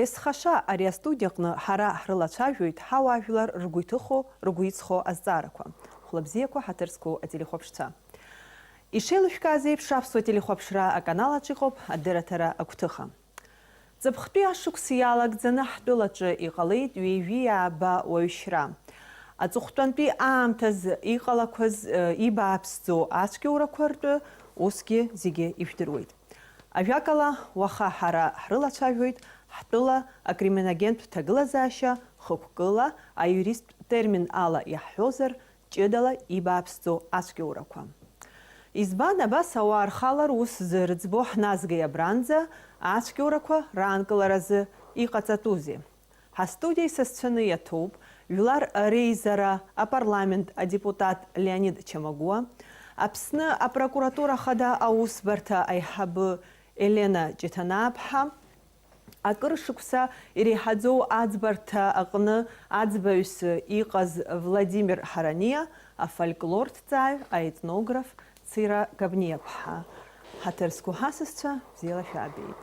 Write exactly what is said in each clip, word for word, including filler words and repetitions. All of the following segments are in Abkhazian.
Есхаша, ари астудиаҟны ҳара ҳрылацәажәоит ҳауаажәлар ргәы иҭыхо, ргәы иҵхо азҵаарақәа. Хәлабзиақәа, ҳаҭыр зқәу ателехәаԥшцәа! Ишеилышәкааз еиԥш, аԥсуа телехәаԥшра аканалаҿ иҟоуп адырраҭара агәҭыха. Ҵыԥхтәи ашықәс иалагӡаны ҳтәылаҿы иҟалеит ҩажәи ааба уаҩшьра. Аҵыхәтәантәи аамҭаз иҟалақәаз, э, ибааԥсӡоу ацәгьоурақәа ртәы усгьы зегьы ижәдыруеит. Ажәакала, уаха ҳара ҳрылацәажәоит ҳтәыла акриминогентә ҭагылазаашьа хықәкыла, аиуристтә термин ала иаҳҳәозар, ҷыдала ибааԥсӡо ацәгьоурақәа. Избан абас ауаа рхала рус зырӡбо ҳназгеи абранӡа ацәгьоурақәа раанкыларазы иҟаҵатәузеи? Ҳастудиа исасцәаны иаҭәоуп Жәлар Реизара апарламент адепутат Леонид Чамагәуа, Аԥсны апрокуратура ахада аусбарҭа аиҳабы Елена Ҷыҭанааԥҳа, акыр шықәса иреиҳаӡоу аӡбарҭа аҟны аӡбаҩыс иҟаз Владимир Ҳараниа, афольклорҭҵааҩ, аетнограф Цира Габниаԥҳа. Ҳаҭыр зқәу ҳасасцәа, бзиала шәаабеит.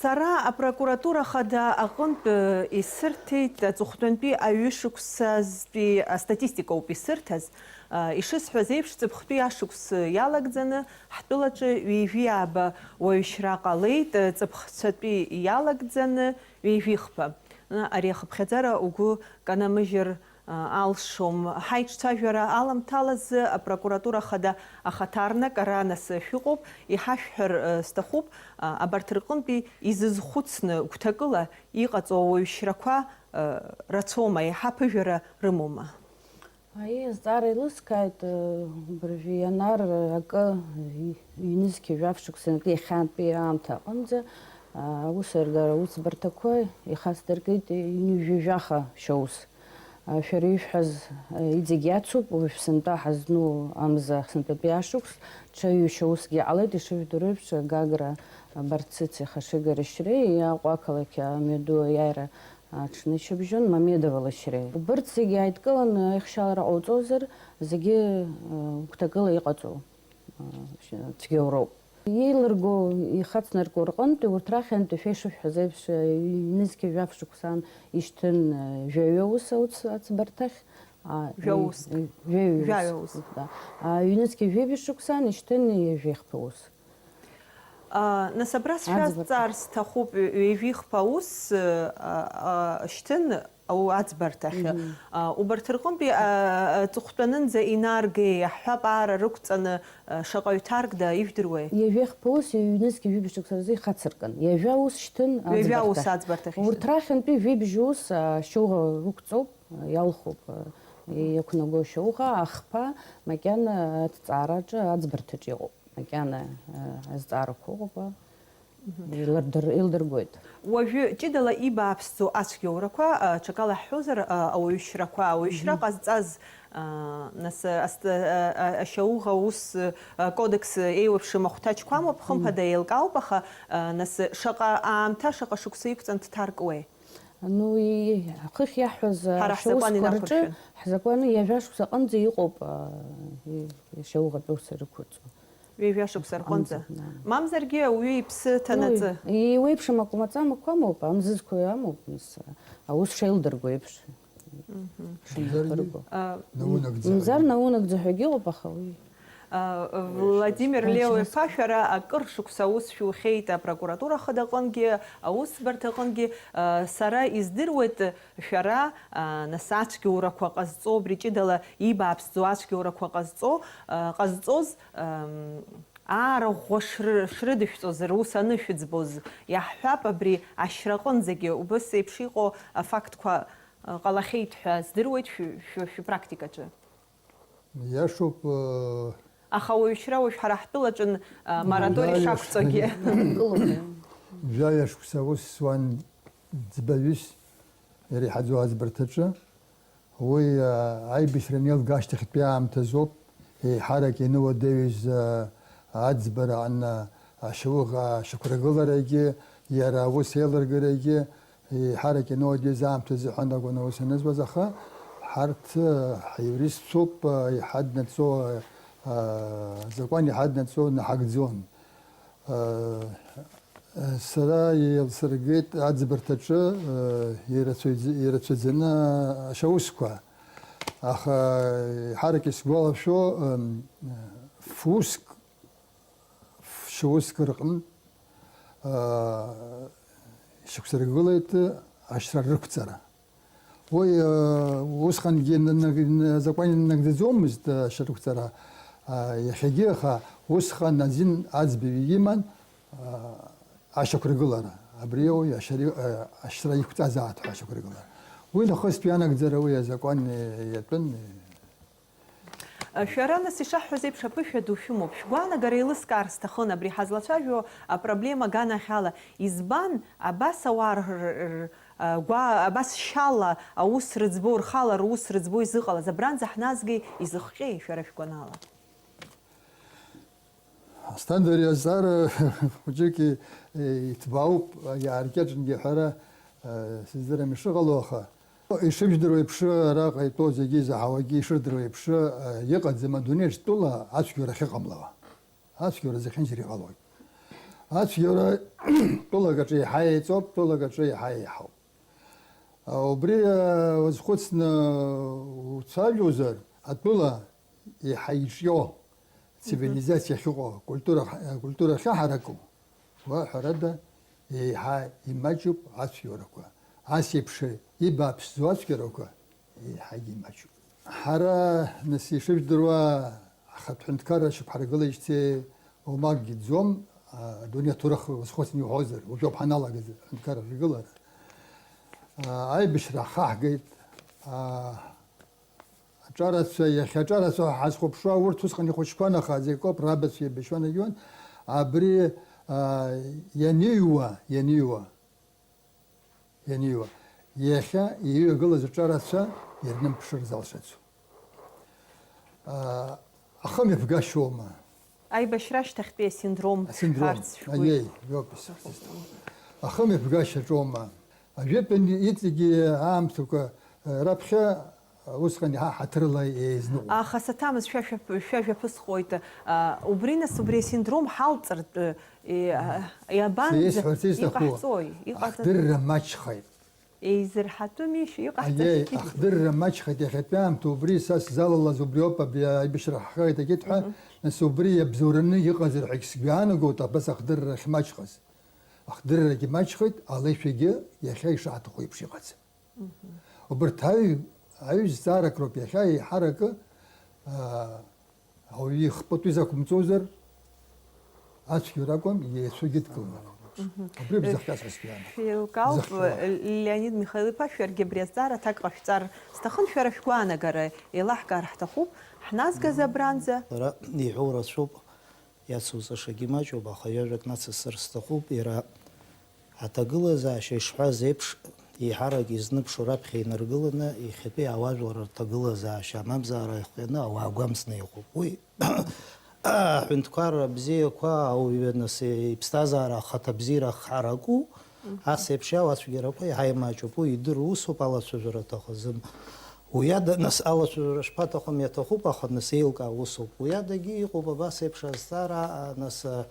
Сара апрокуратура ахада аҟынтә исырҭеит аҵыхәтәантәи аҩышықәсазтәи астатистикоуп исырҭаз. Ишысҳәаз еиԥш, ҵыԥхтәи ашықәс иалагӡаны ҳтәылаҿы ҩажәи ааба уаҩшьра ҟалеит, ҵыԥхцәатәи иалагӡаны ҩажәи хԥа. Ари ахыԥхьаӡара угәы канамыжьыр алшом. Ҳаиҿцәажәара аламҭалазы апрокуратура ахада ахаҭарнак ара нас шәыҟоуп, иҳашәҳәар, э, сҭахуп, а, абарҭ рҟынтәи изызхәыцны гәҭакыла иҟаҵоу ауаҩшьрақәа, э, рацәоума, еиҳа аԥыжәара рымоума? Аиеи, азҵаара еилыскааит, э, абыржәы ианар, э, акы, э, ҩнызқьи жәаф шықәсантәи иахьантәи аамҭа аҟынӡа, а, аусеилгара аусбарҭақәа ихасдыркит ҩынҩажәи жәаха шьоус. Шәара ишәҳәаз иҵегь иацуп, уажә сынтәа ҳазну амза сынтәатәи ашықәс, ҽаҩышьа усгьы иҟалеит, ишыжәдыруа еиԥш, Гагра Барцыци Хашига Рышьреи, Аҟәа ақалақь амҩаду аиааира аҽны ишьыбжьон Мамедова Лышьреи. Убырҭ зегьы ааидкыланы аихшьалара ҟауҵозар, зегьы, э, гәҭакыла иҟаҵоу. Цәгьоуроуп. Еилырго, ихацнарго рҟынтәи урҭ рахьынтәи шәа ишышәҳәаз еиԥш, ҩнызқьи жәаф шықәсан ишьҭын, жәаҩа ус ауц-, аӡбарҭахь, а, Жәаҩа уск. Жәаҩа Жәаҩа уск, уск. Да. А, ҩнызқьи жәибжь шықәсан ишьҭын ҩажәихԥа ус. А, нас абра Аӡбарҭа. Сшәазҵаар сҭахуп, ҩажәихԥа ус, а, а, шьҭын Ау, аӡбарҭахь. Мгм. А, убарҭ рҟынтәи, а, аҵыхәтәанынӡа инаргеи, аҳәап аара рықәҵаны, а, шаҟаҩ ҭаркда, ижәдыруеи? Ҩажәа хԥа ус ҩнызқьи жәибжь шықәса рзы ихацыркын. Ҩажәа ус шьҭын Ҩажәа ус аӡбарҭахь. Аӡбарҭахь ишьҭын. Урҭ рахьынтәи жәибжь ус, а, шьоуӷа рықәҵоуп, а, иалхуп, а, иақәнаго шьоуӷа, ахԥа макьана аҭҵаараҿы аӡбарҭаҿы иҟоуп. Макьана, а, азҵаарақәа ыҟоуп, а, Мгм. Илырдыр-, илдыргоит. Уажәы ҷыдала ибааԥсӡо ацәгьоурақәа, а, ҽакала ҳҳәозар, а, ауаҩшьрақәа, ауаҩшьра Мгм. ҟазҵаз, а, нас, а, аст-, а, а, ашьауӷа аус, а, кодекс еиуеиԥшым ахәҭаҷқәа амоуп, хымԥада Мгм. еилкаауп, аха, а, нас шаҟа аамҭа, шаҟа шықәса иқәҵан дҭаркуеи? Ну, и-, хыхь иаҳҳәаз, а, Ҳара ҳзакәан ашьаусқәа рҿы, инақәыршәан. Ҳзакәан ҩажәа шықәса аҟынӡа иҟоуп, а, и-, ишьауӷатәы ус ирықәырҵо. Ҩажәа шықәса рҟынӡа. Амза, да. Мамзаргьы ауаҩы иԥсы ҭанаҵы. Ну, и-, еиуеиԥшым акәмаҵамақәа амоуп, амзызқәа амоуп, нас, аус шеилдырго еиԥш. Мгм. Шеилдырго. А, наунагӡа. Мзар наунагӡа ҳәагьы ыҟоуп, аха уи. А, Владимир Лео-иԥа, шәара акыр шықәса аус шәухьеит апрокуратура ахадаҟынгьы, аусбарҭаҟынгьы, а, сара издыруеит, Шәара, а, нас ацәгьоурақәа ҟазҵо, убри ҷыдала ибааԥсӡоу ацәгьоурақәа ҟазҵо, а, ҟазҵоз, ам, аарыӷәӷәа шры-, шрыдышәҵоз, рус анышәыӡбоз, иаҳҳәап, абри ашьраҟынӡагьы убыс еиԥш иҟоу афактқәа, а, ҟалахьеит ҳәа здыруеит шәы-, шәы-, шәыпрактикаҿы. Иашоуп, э, Аха уаҩшьра уажә ҳара ҳтәылаҿын, э, мораториа Жәаҩа шақәҵогьы. Жәаҩа шықәса аус зуан ӡбаҩыс иреиҳаӡоу аӡбарҭаҿы. Уи, э, аибашьра анеилга ашьҭахьтәи аамҭазоуп, еиҳарак иануадаҩыз, э, аӡбара аҟны ашьауӷа ашьақәыргыларагьы, иара аус еилыргарагьы, Еиҳарак иануадаҩыз аамҭазы ҳәа акәын аус анызуаз, аха ҳарҭ, ҳаиуристцәоуп, еиҳа днаҵо, азакәан еиҳа днаҵо наҳагӡон. Сара еилсыргеит аӡбарҭаҿы, э, ирацәаҩӡ-, ирацәаӡаны ашьаусқәа. Аха еиҳарак исгәалашәо, м, фуск, фшьауск рҟынтә, э, ишьақәсыргылеит ашьра рықәҵара. Уи, э, усҟангьы н-, н-, н-, азакәан инагӡаӡомызт, э, ашьра рықәҵара. Э, иахьагьы, аха усҟан азин аӡбаҩ иман, э, ашьақәыргылара. Абри ауаҩ ашьра, э, ашьра иқәҵазаат ҳәа ашьақәыргылара. Уи нахыстәи анагӡара уи азакәан, э, иатәын, э, Шәара, нас, ишаҳҳәаз еиԥш, аԥышәа ду шәымоуп. Шәгәаанагара еилыскаар сҭахын абри ҳазлацәажәо апроблема аганахьала. Избан абас ауаа р-, р-, р-, гәа-, абас шьала аус рыӡбо, рхала рус рыӡбо изыҟалаз? Абранӡа ҳназгеи изыхҟьеи, шәара шәгәанала? Асҭанда, ари азҵаара хәыҷык и-, иҭбаауп, иааркьаҿынгьы аҳәара, э, сыздырам ишыҟало, аха, ишыжәдыруа еиԥш, араҟа итәоу зегьы изаҳауагьы ишырдыруа еиԥш, э, иҟаӡам адунеи аҿы тәыла ацәгьоура ахьыҟамлауа. Ацәгьоура зехьынџьара иҟалоит. Ацәгьоура тәылак аҿы еиҳа еиҵоуп, тәылак аҿы еиҳа еиҳауп. Убри, э, уазхәыцны уцәажәозар, атәыла еиҳа иҿио, цивилизациа ахьыҟоу, культура, культура ахьаҳараку, уа, ҳәарада, еиҳа имаҷуп ацәгьоурақәа. Ас еиԥш ибааԥсӡоу ацәгьоурақәа еиҳагьы имаҷуп. Ҳара, нас, ишыжәдыруа, ахатә ҳәынҭқарра шьақәҳаргылеижьҭеи уамакгьы ӡом, а, адунеи аҭоурых уазхәыцны иуҳәозар, уажәоуп ҳаналагаз аҳәынҭқарра ргылара. А, аибашьра ҳхаҳгеит, а, аҿарацәа, иахьа аҿарацәа ҳазхәаԥшуа, урҭ усҟан ихәыҷқәан, аха зегь акоуп, рабацәа еибашьуан, егьуан. Абри, а, ианиҩуа, ианиҩуа, ианиҩуа, иахьа иҩагылаз аҿарацәа ирнымԥшыр залшаӡом. А, ахымҩаԥгашьоума? Аибашьра ашьҭахьтәи асиндром Асиндром. Шәҳәарц шәгәы Аиеи, иоуп исҳәаз. Ахымҩаԥгашьаҿоума? Ажәытәан иҵегьы аамҭақәа, э, раԥхьа, э, усҟан иаҳа ҳаҭырла еизныҟәон. Аха саҭамыз шәа-, шәа-, шәажәа ԥысҟоит. А, убри, нас, убри асиндром ҳалҵыртә, э, э, иабанӡа-, Сеисҳәарц исҭаху, иҟаҳҵои? Иҟаҵатәи? Ахдырра маҷхеит. Еизырҳатәымишь, иҟаҳҵашьагьы Аиеи, ахдырра маҷхеит иахьатәи аамҭа, убри са сзалалаз убриоуп, абри аибашьра ҳхаит, акит ҳәа, Мгм. Нас убри иабзоураны иҟазар ҳәагь сгәы иаанагоит, абас ахдырра ахьмаҷхаз. Ахдыррагьы маҷхеит, алеишәагьы иахьа ишаҳҭаху еиԥш иҟаӡам. Мгм. Убарҭ аҩ-, аҩ зҵаарак роуп иахьа еиҳаракы, аа, ауаҩы ихпатәы изақәымҵозар, ацәгьоура акәым, иеицәоугьы дкылны акәым. Мгм. Убри бзыхҟьаз ҳәа сгәы иаанагоит. Шәеилкаауп, Бзыхҟьа. Леонид Михаил-иԥа, шәаргьы абри азҵаара аҭак ҟашәҵар сҭахын, шәара шәгәаанагара еилаҳкаар ҳҭахуп, ҳназгаз абранӡа. Сара иҳәоу рацәоуп, иацуҵашагьы маҷуп, аха ҩажәак нацысҵар сҭахуп, иара аҭагылазаашьа ишҳәаз еиԥш, еиҳарак изныԥшу раԥхьа инаргыланы, иахьатәи ауаажәлар рҭагылазаашьа амамзаара иахҟьаны ауаа гәамҵны иҟоуп. Уи аҳәынҭқарра бзиақәа, ауаҩы, нас, иԥсҭазаара ахаҭа бзиара ахараку, Мгм. ас еиԥш иоуа ацәгьарақәа иаҳа имаҷуп. Уи идыру усуп, алацәажәара аҭахызым. Уи ада, нас, алацәажәара шԥаҭахым, иаҭахуп, аха, нас, еилкаау усуп. Уи адагьы иҟоуп абас еиԥш азҵаара, а, нас, а,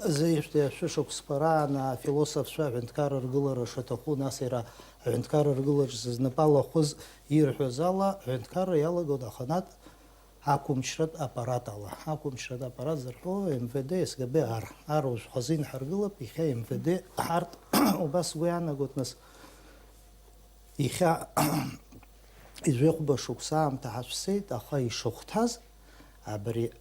Зеижәтәи ашәышықәсқәа раан афилософцәа аҳәынҭқарра ргылара шаҭаху, нас иара аҳәынҭқарра ргылараҿ знапы алахәыз ирҳәаз ала, аҳәынҭқарра иалагон аханатә ақәымчратә аппарат ала. Ақәымчратә аппарат зырҳәо М В Д, С Г Б, ар. Ар уажә хазы инҳаргылап, иахьа М В Д ҳарҭ убас сгәы иаанагоит, нас, иахьа ижәохәба шықәса аамҭа ҳацәцеит, аха ишахәҭаз абри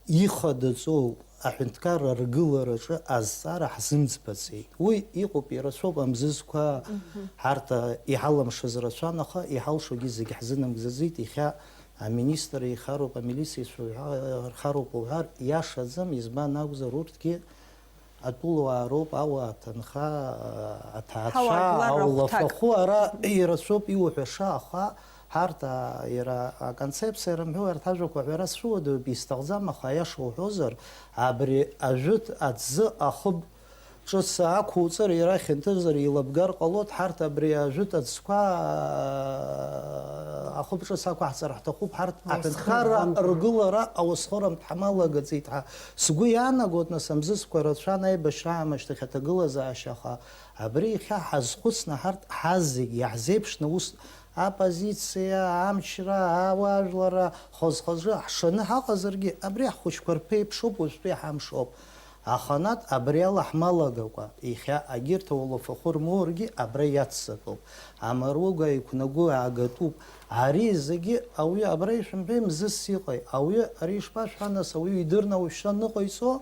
ихадаҵоу аҳәынҭқарра ргылараҿы азҵаара ҳзымӡбаӡеит. Уи иҟоуп, ирацәоуп амзызқәа, Мгм. ҳарҭ, а, иҳалымшаз рацәан, аха иҳалшогьы зегь ҳзынамгӡаӡеит. Иахьа аминистр ихароуп, амилициацәа уҳәа-, рхароуп уҳәар, иашаӡам, избан акәзар, урҭгьы атәылауаа роуп, ауаа аҭынха, а, аҭаацәа, Ҳауаажәлар аулафахәы, рахәҭак. Ара ирацәоуп иуҳәаша, аха Ҳарҭ, а, иара аконцепциа рымҳәо, арҭ ажәақәа ҳәара сцәыуадаҩуп, исҭахӡам, аха аиаша уҳәозар, абри ажәытә аӡы ахыб ҿыц ақәуҵар, иара хьанҭазар еилабгар ҟалоит, ҳарҭ абри ажәытә аӡқәа, а, Ахәыԥ ҿыц ақәаҳҵар ҳҭахуп ҳарҭ аҳәынҭқарра ргылара ауасхырантә ҳамалагаӡеит ҳәа. Сгәы иаанагоит, нас, амзызқәа рацәан аибашьра аамышьҭахь аҭагылазаашьа, аха абри иахьа ҳазхәыцны ҳарҭ ҳазегь иаҳзеиԥшны ус апозициа, амчра, ауаажәларра, хаз-хазы ҳшаны ҳаҟазаргьы, абри ҳхәыҷқәа рԥеиԥшуп, уажәтәи ҳамшоуп. Аханатә абри ала ҳмалагакәа, иахьа агьырҭ ауалафахәы рмоургьы абра иаццакуп. Амаруга иқәнагоу аагатәуп. Ари зегьы ауаҩы абра ишәымҳәеи, мзызс иҟеи? Ауаҩы ари ишԥашәҳәа, нас, ауаҩы идырны ауаҩшьра ныҟаиҵо,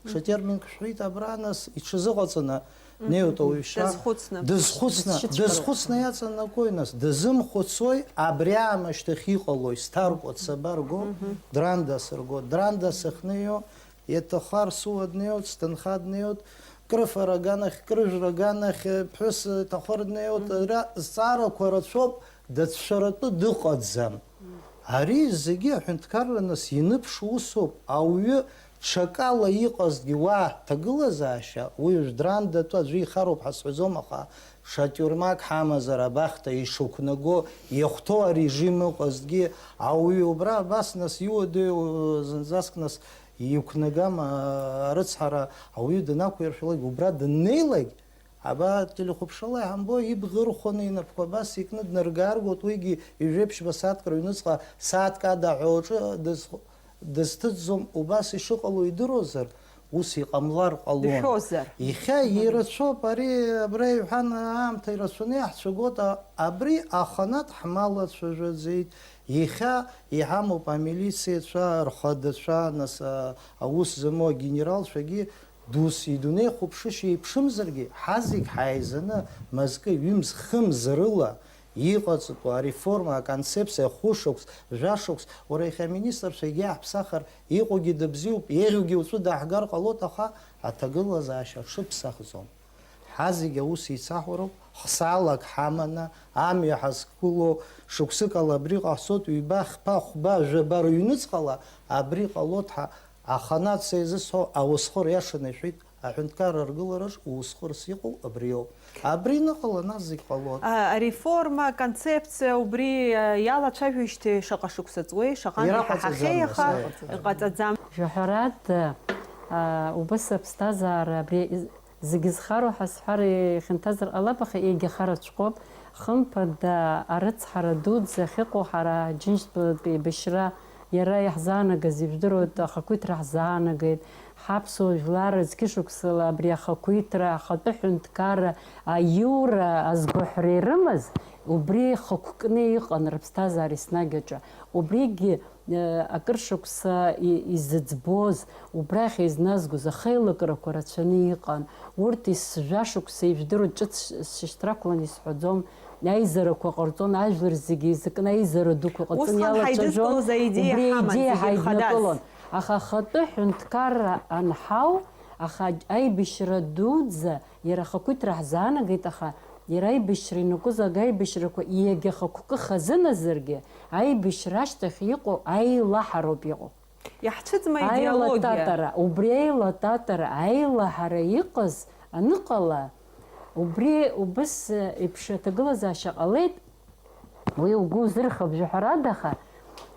ҽа терминк шәҳәеит абра, нас, иҽазыҟаҵаны днеиуеит ауаҩшьра. Дазхәыцны. Дазхәыцны, дазхәыцны иаҵанакуеи, нас, дазымхәыцуеи, абри аамышьҭахь иҟалои, сҭаркуа, сабарго, дранда сырго, дранда сыхнеио, Иаҭаххар сыуа днеиуеит, сҭынха днеиуеит, крыфара аганахь, крыжәра аганахь, ԥҳәыс иҭаххар днеиуеит, ара зҵаарақәа рацәоуп, дацәшәаратәы дыҟаӡам. Ари зегьы аҳәынҭқарра нас ианыԥшу усоуп, ауаҩы ҽакала иҟазҭгьы уа ҭагылазаашьа, уи уажә драндатәы аӡәы ихароуп ҳәа сҳәаӡом, аха ҽа тиурмак ҳамазар абахҭа ишықәнаго, иахәҭоу арежим ыҟазҭгьы, ауаҩы убра абас нас иуадаҩу зынӡаск нас Иқәнагама арыцҳара ауаҩы данақәиршәалак, убра даннеилак, аба, телехәаԥшрала иҳамбо, ибӷа ырхәаны инапқәа абас икны днаргааргоит, уигьы ҩажәеиԥшьба сааҭк рыҩныҵҟа, сааҭк ада аҳәа уаҿы дыз-, дызҭыҵӡом, убас ишыҟало идыруазар, ус иҟамлар ҟалон. Дшәозар. Иахьа ирацәоуп ари, абра иҳәан, аамҭа ирацәаны иаҳцәагоит, а-, абри аханатә ҳмалацәажәаӡеит. Иахьа иҳамоуп амилициацәа, рхадацәа, нас, а, аус змоу агенералцәагьы, дус идунеи хәаԥшышьа еиԥшымзаргьы, ҳазегь ҳаизаны, мызкы, ҩымз, хымз рыла иҟаҵатәу ареформа, аконцепциа, хәышықәс, жәашықәс, уара иахьа аминистрцәа егьи ааҳԥсахыр, иҟоугьы дыбзиоуп, еиӷьугьы уаҵәы дааҳгар ҟалоит, аха аҭагылазаашьа рҽыԥсахӡом. Ҳазегь аус еицаҳуароуп, хсаалак ҳаманы, амҩа ҳазқәыло, шықәсык ала абри ҟаҳҵоит, ҩба, хԥа, хәба, жәаба рыҩныҵҟала абри ҟалоит ҳәа, аханатә сеизысҳәо аусхыр иашаны ишәеит, аҳәынҭқарра аргылараҿ усхырс иҟоу абриоуп. Абри аныҟала, нас зегь ҟалоит. А, ареформа, аконцепциа убри, а, иалацәажәижьҭеи шаҟа шықәса ҵуеи, шаҟантә иҳаҳахьеи, иҟаҵаӡам, аха иҟаҵаӡам. Иҟаҵаӡам. Жәаҳәарада, а, убыс аԥсҭазаара абри Зегьы зхароу ҳәа сҳәар, ихьанҭазар ҟалап, аха егьа хара шәҟәоуп. Хымԥада, арыцҳара дуӡӡа ахьыҟоу ҳара Џьынџьтәылатәи еибашьра, иара иаҳзаанагаз ижәдыруеит, ахақәиҭра ҳзаанагеит. Ҳаԥсуа жәлар зқьышықәсала абри ахақәиҭра, ахатәы ҳәынҭқарра, аиура азгәаҳәара ирымаз, убри хықәкны иҟан рыԥсҭазаара еснагь аҿы. Убригьы акыр шықәса и-, изыӡбоз, убрахь еизназгоз ахеилакрақәа рацәаны иҟан. Урҭ ес-, жәа шықәса ижәдыруа ҿыц ш-, сшьҭрақәлан исҳәаӡом, аизарақәа ҟарҵон, ажәлар зегьы еизакны аизара дуқәа ҟарҵон, усҟан иалацәажәон, ҳаидызкылоз аидеиа убри ҳаман, аидеиа зегьы ҳаиднакылон. Хадас. Аха ахатәы ҳәынҭқарра анҳау, аха аибашьра дуӡӡа Иара ахақәиҭра ҳзаанагеит, аха иара аибашьра инакәыз ага аибашьрақәа егьа хықәкы хазыназаргьы, аибашьра ашьҭахь иҟоу аилаҳароуп иҟоу. Иаҳцәыӡма аидеологиа? Аилататара, убри аилататара, аилаҳара иҟаз аныҟала, убри убыс еиԥш аҭагылазаашьа ҟалеит. Уи угәы узырхап, жәаҳәарада, аха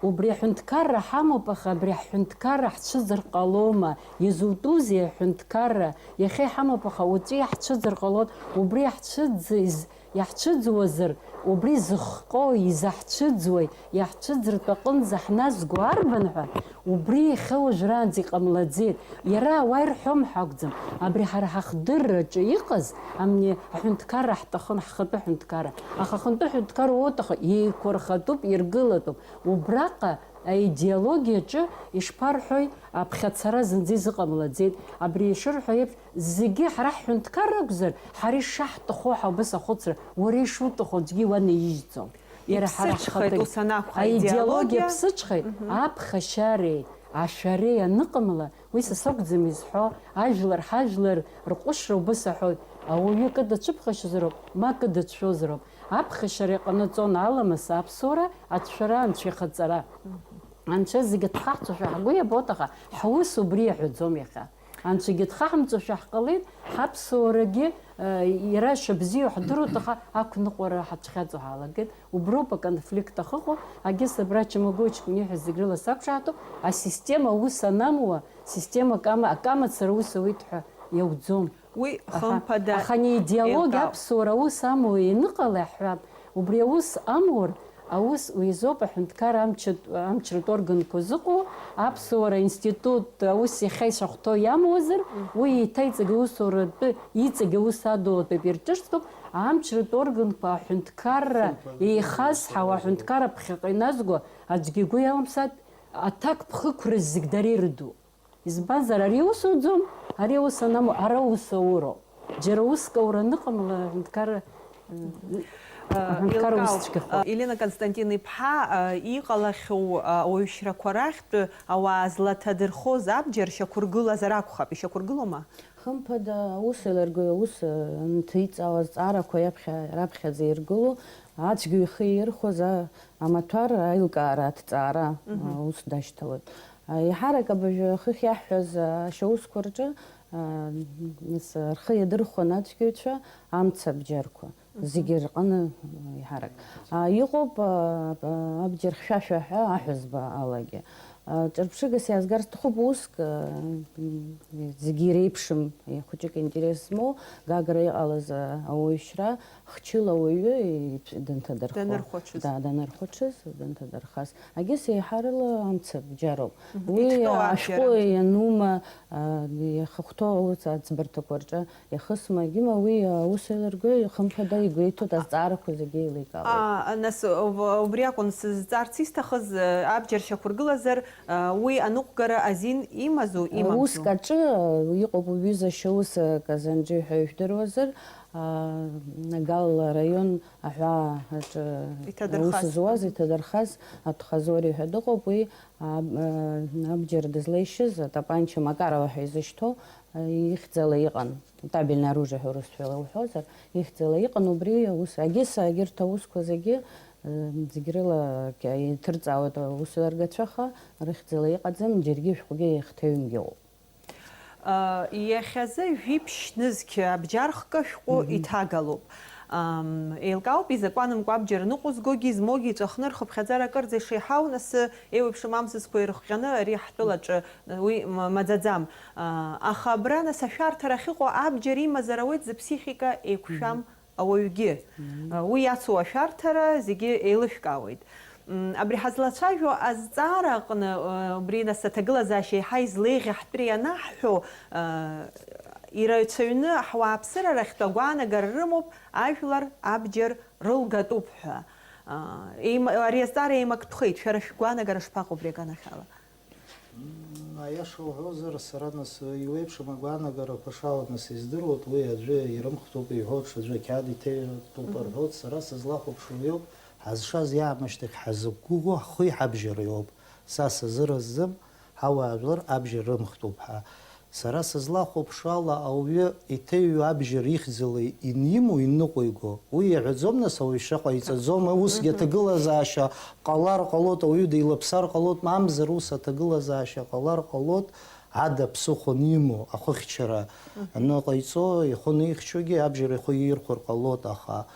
убри аҳәынҭқарра ҳамоуп, аха абри аҳәынҭқарра ҳцәыӡыр ҟалома? Изутәузеи аҳәынҭқарра? Иахьа иҳамоуп, аха уаҵәы иаҳцәыӡыр ҟалоит. Убри иаҳцәыӡыз, иаҳцәыӡуазар, убри зыхҟьои, изаҳцәыӡуеи, иаҳцәыӡыртә аҟынӡа ҳназго арбан ҳәа, убри иахьа уажәраанӡа иҟамлаӡеит. Иара ауаа ирҳәом ҳәа акәӡам, абри ҳара ҳахдырраҿы иҟаз, амни аҳәынҭқарра ҳҭахын, ҳхатәы ҳәынҭқарра. Аха ахантәы ҳәынҭқарра уоуҭаху, еиқәырхатәуп, иргылатәуп. Убраҟа аидеологиаҿы ишԥарҳәои, аԥхьацара зынӡа изыҟамлаӡеит. Абри ишырҳәо еиԥш, зегьы ҳара ҳҳәынҭқарра акәзар, ҳара ишаҳҭаху ҳәа убас ахәыцра, уара ишуҭаху аӡәгьы уанаижьӡом. Иара ҳара иԥсыҽхеит ҳхатәы ус анакәха, аидеологиа аидеологиа. Ԥсыҽхеит, мгм, аԥхашьареи ашәареи аныҟамла, уи са сакәӡам изҳәо, ажәлар ҳажәлар рҟәышра убыс аҳәоит, ауаҩы кыдацәыԥхашьозароуп, ма кыдацәшәозароуп. Аԥхашьара иҟанаҵон аламыс аԥсуара, ацәшәара, анцәа ихаҵара. Анцәа зегьы дхаҳҵошәа ҳгәы иабоит, аха ҳус убри иаҳәаӡом иахьа. Анцәагьы дхаҳамҵошәа ҳҟалеит, ҳаԥсуарагьы Иара шабзиоу ҳдыруеит, аха ақәныҟәара ҳацәхьаҵуа ҳалагеит. Уброуп аконфликт ахыҟоу, агьыс абра Чамагои Чкәыни ҳәа зегь рыла сақәшаҳаҭуп, асистема аус анамуа, система акама-, акамацара аус ауеит ҳәа иауӡом. Уи Аха, хымԥада аха ани идеологиа еилкаауп. Аԥсуара аус амуа ианыҟала иаҳҳәап, убри аус амур, аус уи азоуп аҳәынҭқарра амчытә-, амчратә органқәа зыҟоу, аԥсуара институт аус иахьа ишахәҭоу иамуазар, уи еиҭа иҵегь аусуратәы, иҵегь аус адулатәуп ирҿыцтәуп, амчратә органқәа аҳәынҭқарра еихазҳауа, аҳәынҭқарра ԥхьаҟа иназго аӡәгьы игәы иаламсааит, аҭакԥхықәраз зегь дара ирыду. Избанзар, ари аус ауӡом, ари аус анаму, ара аус ауроуп. Џьара уск аура аныҟамла, аҳәынҭқарра, аҳәынҭқарра ус цәгьахоит. Елена Константин-иԥҳа, а, иҟалахьоу, а, ауаҩшьрақәа рахьтә ауаа злаҭадырхоз абџьар шьақәыргылазар акәхап, ишьақәыргылома? Хымԥада, аус еилыргои аус, а, анҭиҵаауа азҵаарақәа иаԥхьа-, раԥхьаӡа иргыло, ацәгьоу ихы иирхәаз, а, амаҭәар аилкаара, аҭҵаара, Мгм. а, ус дашьҭалоит. А, еиҳарак абыржәы хыхь иаҳҳәаз, а, ашьаусқәа рҿы, а, нас, а, рхы иадырхәон ацәгьаҩцәа амца абџьарқәа, Мгм. зегьы рҟны, а, еиҳарак. А, иҟоуп, а, а, абџьар хьшәашәа ҳәа аҳәызба алагьы. А, ҿырԥшыгас иаазгар сҭахуп уск, а, м, зегьы иреиԥшым, хәыҷык интерес змоу, Гагра иҟалаз, а, ауаҩшьра, хчыла ауаҩы ицә-, дынҭадырхо. Данырхәаҽыз. Да, данырхәаҽыз, дынҭадырхаз. Агьыс еиҳарыла амца бџьароуп. Мгм. Уи Иҭҟьоу абџьар ашәҟәы амца. Ианума, а, иахахәҭоу аус аӡбарҭақәа рҿы иахысма, егьима уи аус еилыргои, хымԥада игәеиҭоит, азҵаарақәа зегьы еиликаауеит. А, нас, ув-, убри акәын сызҵаарц исҭахыз, а, абџьар шьақәыргылазар, а, уи аныҟәгара азин имазу, имамзу? Уск аҿы, а, иҟоуп уҩыза Шьаус, а, Казанџьи ҳәа ижәдыруазар, а, Нагал араион аҳәаа аҿы Иҭадырхаз. Аус зуаз, иҭадырхаз Атхазори ҳәа дыҟоуп, уи аб-, а, абџьар дызлеишьыз атапанча Макарова ҳәа изышьҭоу, а, ихьӡала иҟан, табельное оружие ҳәа урысшәала уҳәозар, ихьӡала иҟан, убри аус, агьыс, агьырҭ аусқәа зегьы, а, зегь рыла ки-, иҭырҵаауеит аусеилыргацәа, аха рыхьӡала иҟаӡам, џьаргьы шәҟәгьы ихҭаҩынгьы ыҟоуп. Иахьазы жәиԥшь нызқь абџьархкы шәҟәы Мгм. иҭагалоуп. Ам, еилкаауп изакәанымкәа абџьар ныҟәызгогьы, измоугьы иҵәахны рхыԥхьаӡара акырӡа ишеиҳау, нас, еиуеиԥшым амзызқәа ирыхҟьаны ари ҳтәылаҿы, уи м-, маӡаӡам. А, аха абра, нас, ашәарҭара ахьыҟоу абџьар имазар ауеит зыԥсихика еиқәшәам Мгм. ауаҩгьы. Мгм. Уи иацу ашәарҭара зегьы еилышәкаауеит. М, абри ҳазлацәажәо азҵаара аҟны, э, убри нас аҭагылазаашьа еиҳа излеиӷьаҳтәри анаҳҳәо, э, ирацәаҩны ҳуааԥсыра рахьтә агәаанагара рымоуп, ажәлар абџьар рылгатәуп ҳәа. Э, еим-, ари азҵаара еимактәхеит, шәара шәгәаанагара шԥаҟоу абри аганахьала? М, аиаша уҳәозар, сара нас иуеиԥшым агәаанагарақәа шаауа нас издыруеит, уи аӡәы ирымхтәуп иҳәо, ҽаӡәы ақьаад иҭеиҭәоуп Мгм. рҳәоит, сара сызлахәаԥшуа иоуп, ҳазшаз иаамышьҭахь ҳазықәгәыӷуа ҳхи ҳабжьари ауп. Са сазыразӡам, ҳауаажәлар абжьар рымхтәуп ҳәа. Сара сызлахәаԥшуа ала, ауаҩы иҭыҩу абжьар ихьӡала инимоу, иныҟәиго, уи иаҳәаӡом, нас, ауаҩ шьра ҟаиҵаӡом, усгьы Мгм. аҭагылазаашьа ҟалар ҟалоит, ауаҩы дилаԥсар ҟалоит, мамзар ус аҭагылазаашьа ҟалар ҟалоит, ада ԥсыхәа анимоу, ахыхьчара Мгм. аныҟаиҵо, ихы аныхьчогьы абжьар ихы иирхәар ҟалоит, аха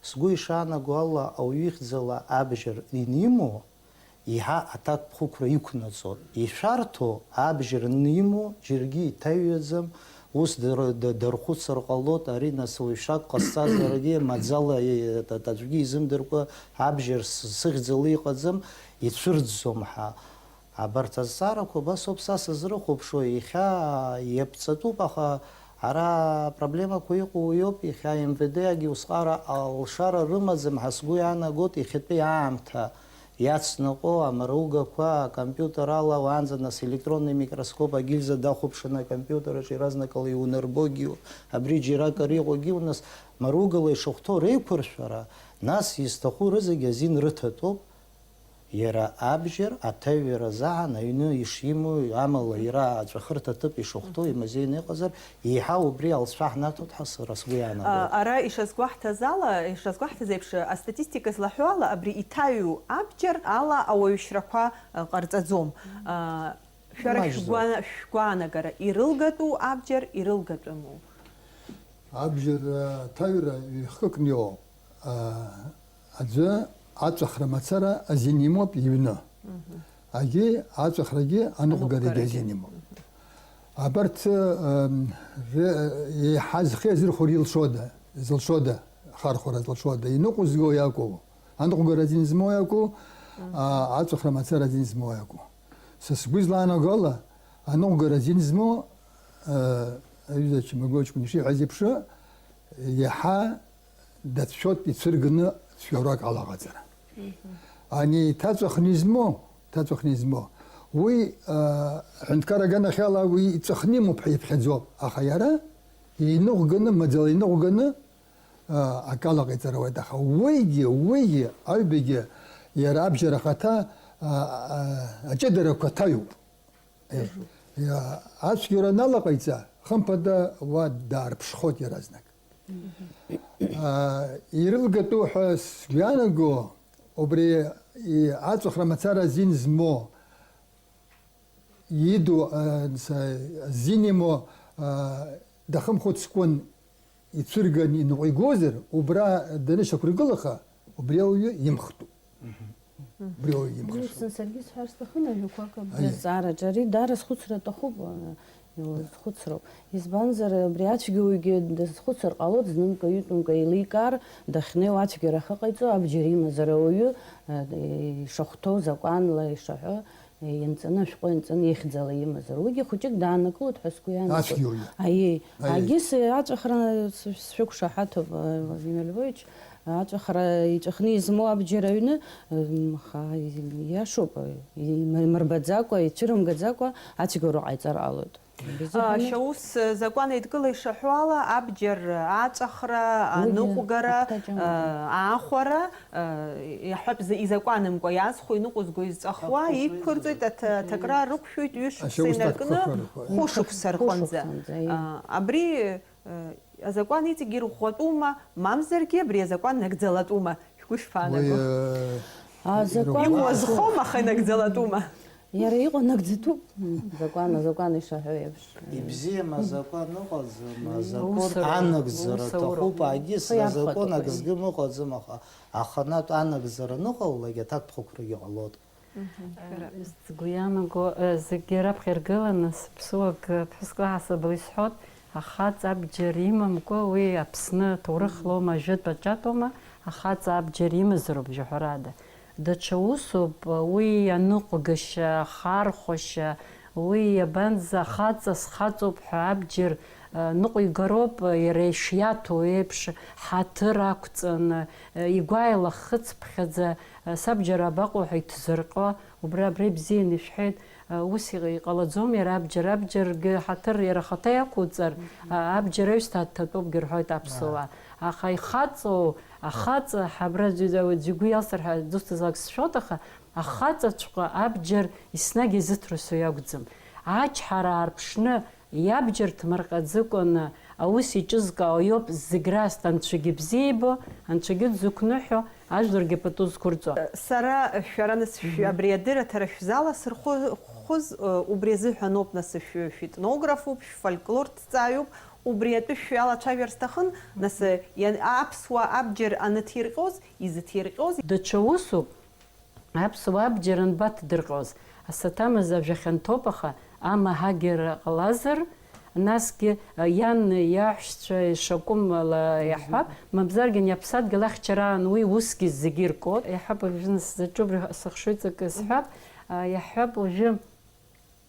сгәы ишаанаго ала, ауаҩы ихьӡала абжьар инимоу, еиҳа аҭакԥхықәра иқәнаҵоит. Ишәарҭоу абжьар анимоу џьаргьы иҭаҩаӡам, ус дыр-, д-, дархәыцыр ҟалоит, ари нас уаҩ шьак ҟасҵазаргьы, маӡала, е, т-, т-, аӡәгьы изымдыркәа абжьар с-, сыхьӡала иҟаӡам, ицәырӡӡом ҳәа. Абарҭ азҵаарақәа абас ауп са сызрыхәаԥшуа, иахьа иаԥҵатәуп, аха ара апроблемақәа иҟоу уиоуп, иахьа М В Д-агьы усҟара алшара рымаӡам ҳәа сгәы иаанагоит иахьатәи аамҭа. Иацныҟәо амаругақәа, акомпиутер ала, уаанӡа нас електронный микроскоп агильза дахәаԥшны акомпиутер аҿы иаразнакала иунарбогьы, абри џьарак ари иҟоугьы, нас маругала ишахәҭоу реиқәыршәара, нас изҭаху рызегь азин рыҭатәуп, иара абџьар аҭаҩра азаҳан аҩны ишимоу, амала иара аҵәахырҭа аҭыԥ ишахәҭоу имазеины иҟазар, Еиҳа убри алҵшәа ҳнаҭоит ҳәа сара сгәы иаанагоит. А, ара ишазгәаҳҭаз ала, ишазгәаҳҭаз еиԥш, астатистика злаҳәо ала, абри иҭаҩу абџьар ала ауаҩшьрақәа, а, ҟарҵаӡом. А, шәара Маҷӡоуп. Шәгәа-, шәгәаанагара, ирылгатәу абџьар ирылгатәыму? Абџьар аҭаҩра ҩ-хкыкны иҟоуп. А, аӡәы аҵәахра мацара азин имоуп иҩны. Агьи аҵәахрагьы аныҟәгарагьы азин имоуп. Абарҭ, ам, ре-, еиҳа зхы иазырхәар илшода, зылшода, ахархәара зылшода, иныҟәызго иакәу, аныҟәгара азин змоу иакәу, а, аҵәахра мацара азин змоу иакәу. Са сгәы излаанаго ала, аныҟәгара азин змоу, а, аҩыза Чмагәлиа ҷкәын ишиҳәаз еиԥш, иаҳа дацәшәоит ицәырганы цәгьаурак алаҟаҵара. Ани иҭаҵәахны измоу, иҭаҵәахны измоу, уи, а, аҳәынҭқар аганахьала уи иҵәахны имоуп ҳәа иԥхьаӡоуп, аха иара иныҟәганы, маӡала иныҟәганы, а, акала ҟаиҵара ауеит, аха уигьы, уигьы, аҩбагьы иара абџьар ахаҭа, а, а, аҷыдарақәа ҭаҩуп. Иа-, ацәгьара налаҟаиҵа, хымԥада уа даарԥшхоит иаразнак. А, ирылгатәу ҳәа сгәы иаанаго, убри и-, аҵәахра мацара азин змоу, иду, а, са-, азин имоу, а, дахымхәыцкәан ицәырган иныҟәигозар, убра данышьақәыргылаха, убри ауаҩы имхтәуп. Убри ауаҩы имхтәуп. Уи саргьы сҳәар сҭахын ажәақәак абри. Аиеи. Азҵаараҿы ари даара схәыцра аҭахуп, а, зхәыцроуп. Избанзар, абри ацәгьоугьы дазхәыцыр ҟалоит, знымка-ҩынтәымка еиликаар, дахьнеиуа ацәгьара ахьыҟаиҵо, абџьар имазар ауаҩы, а, ишахәҭоу закәанла ишаҳәо, инҵаны, ашәҟәы инҵаны ихьӡала имазар, уигьы хәыҷык дааннакылоит ҳәа сгәы иаанагоит. Ацәгьоугьы. Аиеи. Аиеи. Агьыс аҵәахра ц-, сшәықәшаҳаҭуп, а, Владимир Львович, аҵәахра иҵәахны измоу абџьар аҩны, м, ха-, иашоуп, имырбаӡакәа, ицәырымгаӡакәа ацәгьоура ҟаиҵар ҟалоит. А, Шьаус, закәан еидкыла ишаҳәо ала, абџьар аҵәахра, уигьы аныҟәгара, ахәҭаҷамаӡам. А, аахәара, а, иаҳҳәап, изакәанымкәа иазхәо, иныҟәызго изҵәахуа, иқәырҵоит, аҭ-, аҭакра рықәшәоит ҩышықәса инаркны, хәышықәса рҟынӡа. Хәышықәса рҟынӡа, аиеи. А, абри, а, азакәан иҵегьы ирӷәӷәатәума, мамзаргьы абри азакәан нагӡалатәума? Шәгәы ишԥаанаго? Уи, э, азакәан ируакы. Иуазхом, аха инагӡалатәума? Иара иҟоу нагӡатәуп. Закәан, азакәан ишаҳәо еиԥш. Ибзиам азакәан ыҟаӡам, азакәан анагӡара аҭахуп, агьыс азакәан акгьы ыҟаӡам, аха аханатә анагӡара аныҟалалак аҭакԥхықәрагьы ҟалоит. Сгәы ианаго, э, зегьы раԥхьа иргыланы сыԥсуак, э, ԥҳәыск лаҳасабала исҳәоит, ахаҵа абџьар имамкәа уи Аԥсны ҭоурыхлоума, жәытә аҿатәоума, ахаҵа абџьар имазароуп жьаҳәарада. Даҽа усуп, уи аныҟәгашьа, ахархәашьа, уи иабанӡа ахаҵа схаҵоуп ҳәа абџьар, э, ныҟәигароуп, иара ишиаҭәоу еиԥш, ҳаҭыр ақәҵаны, э, игәаала хыцԥхьаӡа, Сабџьар абаҟоу ҳәа иҭзырҟьо, убра абра ибзианы ишәҳәеит, ус иҟ-, иҟалаӡом иара абџьар, абџьаргьы ҳаҭыр иара ахаҭа иақәуҵар, а, абџьар аҩсҭаа дҭатәоупгьы рҳәоит аԥсуаа. Аха ихаҵоу, ахаҵа, ҳабра аӡәы, аӡәы игәы иалсыр ҳәа дызусҭазаалак сшәоит, аха ахаҵаҵәҟьа абџьар еснагь изыҭрысу иакәӡам. Ачҳара аарԥшны, Иабџьар ҭмырҟьаӡыкәаны аус иҿызкаауа иоуп зегь раасҭа Анцәагьы бзиа ибо, Анцәагьы дзықәныҳәо, ажәларгьы пату зқәырҵо. Сара шәара анысшәи абри адырраҭара шәзаласырхәыз, убри азыҳәаноуп, нас, шәы-, шәетнографуп, шәфольклорҭҵааҩуп, убри атәы шәалацәажәар сҭахын, нас, иан-, аԥсуаа абџьар аныҭирҟьоз, изыҭирҟьоз. Даҽа усуп. Аԥсуаа абџьар анбаҭдырҟьоз, асаҭамыз ажәа хьанҭоуп, аха амаҳагьара ҟалазар, насгьы, а, иан иаҳәшьцәа ишакәым ала иаҳҳәап, мамзаргьы ани аԥсадгьыл ахьчараан уи усгьы зегьы иркуп. Иаҳҳәап, уажәы нас сзаҿу абри сыхшыҩҵакы сҳәап, а, иаҳҳәап, уажәы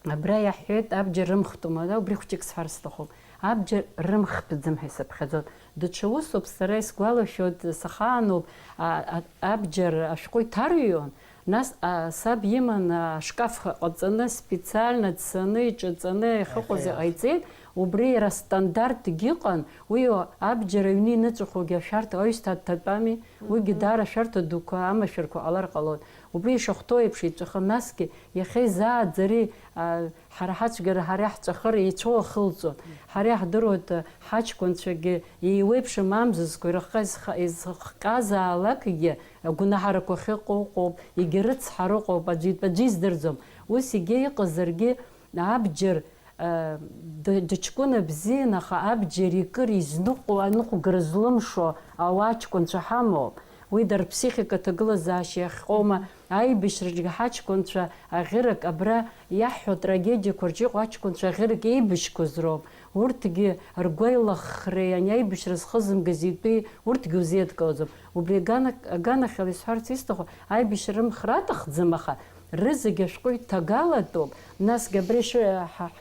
Абра иаҳҳәеит, абџьар рымхтәума, да, убри хәҷык сҳәар сҭахуп. Абџьар рымхтәӡам ҳәа исыԥхьаӡоит. Даҽа усуп, сара исгәалашәоит, сахаануп, а, а, абџьар ашәҟәы иҭарҩуан, нас, а, саб иман, а, ашкаф ҟаҵаны, специально дцаны, иҿаҵаны иахьыҟаз иҟаиҵеит, убри иара стандартгьы ыҟан, уи абџьар аҩны иныҵәахугьы ашәарҭа аҩсҭаа дҭатәами, уигьы даара ашәарҭа дуқәа, амашәырқәа ҟалар ҟалоит. Убри ишахәҭоу еиԥш иҵәахын, насгьы иахьа изааӡари, а, ҳара ҳацәгьара, ҳара иаҳҵәахыр еицәоу ахылҵуан. Ҳара иаҳдыруеит, а, ҳаҷкәынцәагьы еиуеиԥшым амзызқәа ирыхҟьаз-, изыхҟьазаалакгьы, агәнаҳарақәа ахьыҟоу ыҟоуп, егьа рыцҳара ыҟоуп, аӡәы итәы аӡәы издырӡом. Ус егьа иҟазаргьы, абџьар, Ды-, дыҷкәына бзиан, аха абџьар икыр изныҟәо, аныҟәгара злымшо ауаа аҷкәынцәа ҳамоуп. Уи дара рԥсихика аҭагылазаашьа иахҟьома, аибашьраҿгьы ҳаҷкәынцәа аӷьырак, абра иаҳҳәо атрагедиақәа рҿы иҟоу аҷкәынцәа аӷьырак еибашьқәаз роуп. Урҭгьы ргәеилаххреи ани аибашьра зхызымгаз итәи урҭгьы узеидкылаӡом. Убри агана-, аганахьала исҳәарц исҭаху, аибашьра рымхра аҭахӡам, аха рызегь ашәҟәы иҭагалатәуп. Насгьы абри шәы-, ҳа-,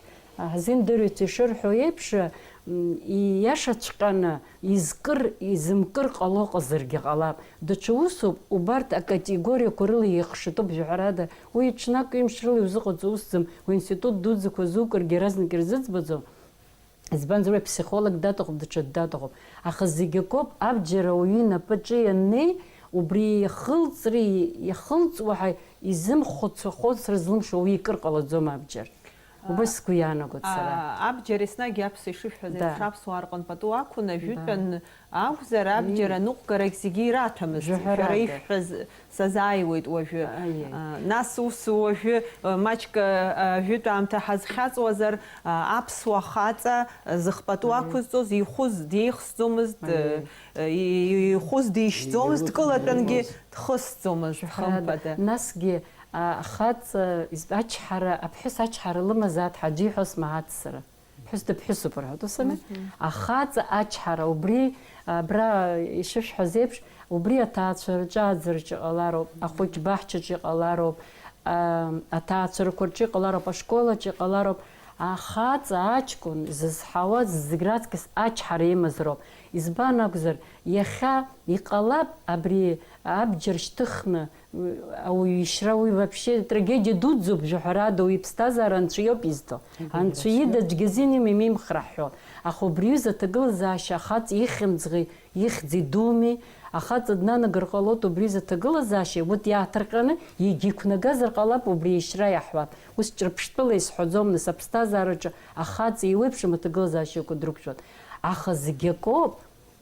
ҳзымдыруеит ишырҳәо еиԥш, м, ииашаҵәҟьаны изкыр, изымкыр ҟало ҟазаргьы ҟалап. Даҽа усуп, убарҭ акатегориақәа рыла еихшатәуп, жәаҳәарада. Уи ҽнак ҩымш рыла иузыҟаҵо усӡам, уинститут дуӡӡақәа зукыргьы иаразнак ирзыӡбаӡом. Избанзар, уи аԥсихолог даҭахуп, даҽаӡә даҭахуп. Аха зегь акоуп, абџьар ауаҩы инапаҿы ианнеи, убри иахылҵри, иахылҵуа ҳәа изымхәыцуа, хәыцра злымшо уи икыр ҟалаӡом абџьар. Убас сгәы иаанагоит сара. А, абџьар еснагь аԥса ишышәҳәаз Да. еиԥш аԥсуаа рҟны пату ақәын, ажәытәан акәзар, абџьар Ии. аныҟәгарагь зегьы ираҭәамызт. Жәаҳәарада. Шәара ишәҳәаз сазааиуеит уажәы. Аиеи. А, нас ус уажәы, а, маҷк, а, ажәытә аамҭа ҳазхьаҵуазар, а, аԥсуа хаҵа, а, зыхпату Аиеи. ақәызҵоз ихәыз деихсӡомызт, Аиеи. а, и-, и-, ихәыз дишьӡомызт, Ихәыз кылатәангьы дишьӡомызт. дхысӡомызт, Ҳәарада, хымԥада. Насгьы, а, ахаҵа, изб-, ачҳара, аԥҳәыс ачҳара лымазааит ҳәа аӡәы иҳәо смаҳац сара. Ԥҳәыс дыԥҳәысуп рҳәоит, ус ами? Мгм. Ахаҵа ачҳара, убри, абра ишышәҳәаз еиԥш, убри аҭаацәараҿы ааӡараҿы ҟалароуп, ахәыҷ баҳчаҿы иҟалароуп, а, аҭаацәарақәа рҿы иҟалароуп, ашколаҿы иҟалароуп. Ахаҵа аҷкәын зызҳауаз зегь раҵкыс ачҳара имазароуп. Избан акәзар, иахьа иҟалап абри абџьар шьҭыхны, Ауаҩы ишьра уи вообще трагедиа дуӡӡоуп, жәаҳәарада, уи иԥсҭазаара Анцәа иоуп изҭо. Анцәа ида аӡәгьы азин имам, имхра ҳҳәо. Аха убри аҩыза аҭагылазаашьа ахаҵа ихьымӡӷи ихьӡи думи, ахаҵа днанагар ҟалоит убри аҩыза аҭагылазаашьа, урҭ иааҭырҟьаны егьа иқәнагазар ҟалап, убри ишьра иаҳуап. Ус ҿырԥштәыла исҳәаӡом, нас аԥсҭазаараҿы ахаҵа еиуеиԥшым аҭагылазаашьақәа дрықәшәоит. Аха зегь акоуп,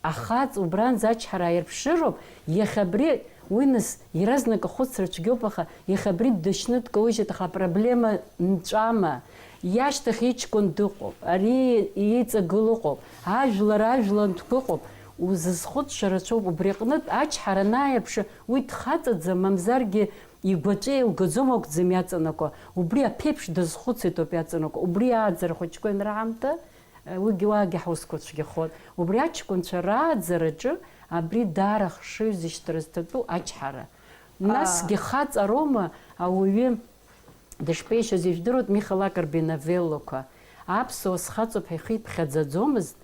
Ахаҵа убранӡа ачҳара аирԥшыроуп, иахьа абри, уи нас, иаразнак ахәыцра цәгьоуп, аха иахьа абри дышьны дкаужьит, аха апроблема нҵәама? Иашьҭахь иҷкәын дыҟоуп, ари иҵагылоуп, ажәлар ажәлантәқәа ыҟоуп, узызхәыцша рацәоуп, убри аҟнытә ачҳара анааирԥшы, уи дхаҵаӡам, мамзаргьы игәаҵәа еилгаӡом акәӡам иаҵанакуа, убри аԥеиԥш дазхәыцит ауп иаҵанакуа, убри ааӡара хәыҷқәа ианраамҭа, Уигьы уаагьы ҳусқәа цәгьахоит. Убри аҷкәынцәа рааӡараҿы абри даара ахшыҩзышьҭра зҭатәу ачҳара. Насгьы хаҵароума ауаҩы дышԥеишьоз ижәдыруеит Миха Лакрба иновеллақәа. Аԥсуа схаҵоуп ҳәа ихы иԥхьаӡаӡомызт,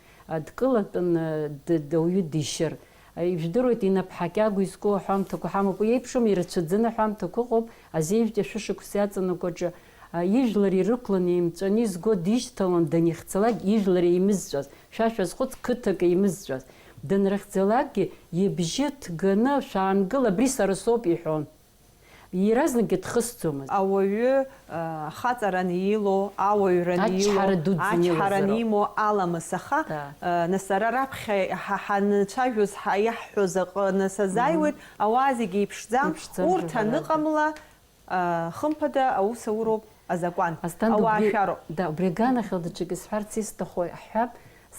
дкылатәан, д-, д-, ауаҩы дишьыр. Ижәдыруеит, инап ҳакьагәа изку аҳәамҭақәа ҳамоуп. Уи еиԥшым ирацәаӡаны аҳәамҭақәа ыҟоуп, азеижәтәи ашәышықәса иаҵанакуаҿы, а, ижәлар ирықәланы еимҵәаны изго дишьҭалон данихьӡалак ижәлар еимызҵәаз, шәа шәазхәыц, қыҭак еимызҵәаз. Данрыхьӡалакгьы, ибжьы ҭганы, шәаангыл, абри сара соуп, иҳәон. Иаразнакгьы дхысӡомызт. Ауаҩы, а, ахаҵараны илоу, ауаҩраны Ачҳара илоу, дуӡӡаны ачҳараны илазароуп. имоу аламыс, аха, Да. а, нас ара раԥхьа ҳа ҳаныцәажәоз, ҳа иаҳҳәоз аҟны сазааиуеит, Мгм. ауаа зегьы еиԥшӡам, Еиԥшӡам, урҭ жәаҳәарада. аныҟамла, а, хымԥада, аус ауроуп азакәан. Асҭанда, ауаа убри, шәароуп. Да, убри аганахьала даҽакы сҳәарц исҭаху ҳҳәап,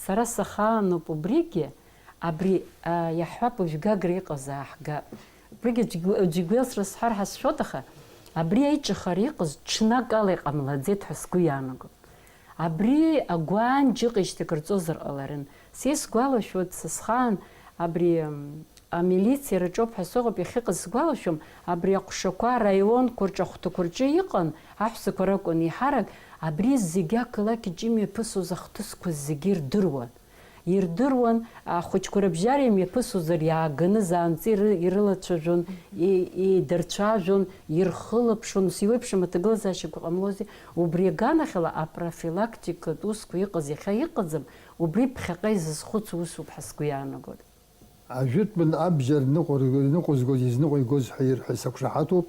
сара сахаануп убригьы, абри, а, иаҳҳәап, уажә Гагра иҟаз ааҳгап. Убригьы џьгә-, џьгәел срызҳәар ҳәа сшәоит, аха абри аиҿыхара иҟаз ҽнакала иҟамлаӡеит ҳәа сгәы иаанагон. Абри агәаанџь ыҟеижьҭеи акырҵозар ҟаларын. Са исгәалашәоит, са схаан абри, м, амилициа рҿоуп ҳәа сыҟоуп иахьыҟаз сгәалашәом, абри аҟәшақәа араионқәа рҿы, ахәҭақәа рҿы иҟан, аҳәсақәа ракәын еиҳарак, абри зегьы ақалақь аҿы имҩаԥысуаз ахҭысқәа зегьы ирдыруан. Ирдыруан, ахәыҷқәа рыбжьара имҩаԥысуазар иааганы заанаҵы иры-, ирылацәажәон, и-, еидырцәажәон, ирхылаԥшуан, ус еиуеиԥшым аҭагылазаашьақәа ҟамлози, убри аганахьала апрофилактикатә усқәа иҟаз иахьа иҟаӡам, убри ԥхьаҟа изызхәыцуа усуп ҳәа сгәы иаанагоит. Ажәытәан абџьар ныҟәыр-, ныҟәызгоз, изныҟәигоз ҳәа ирҳәо сақәшаҳаҭуп,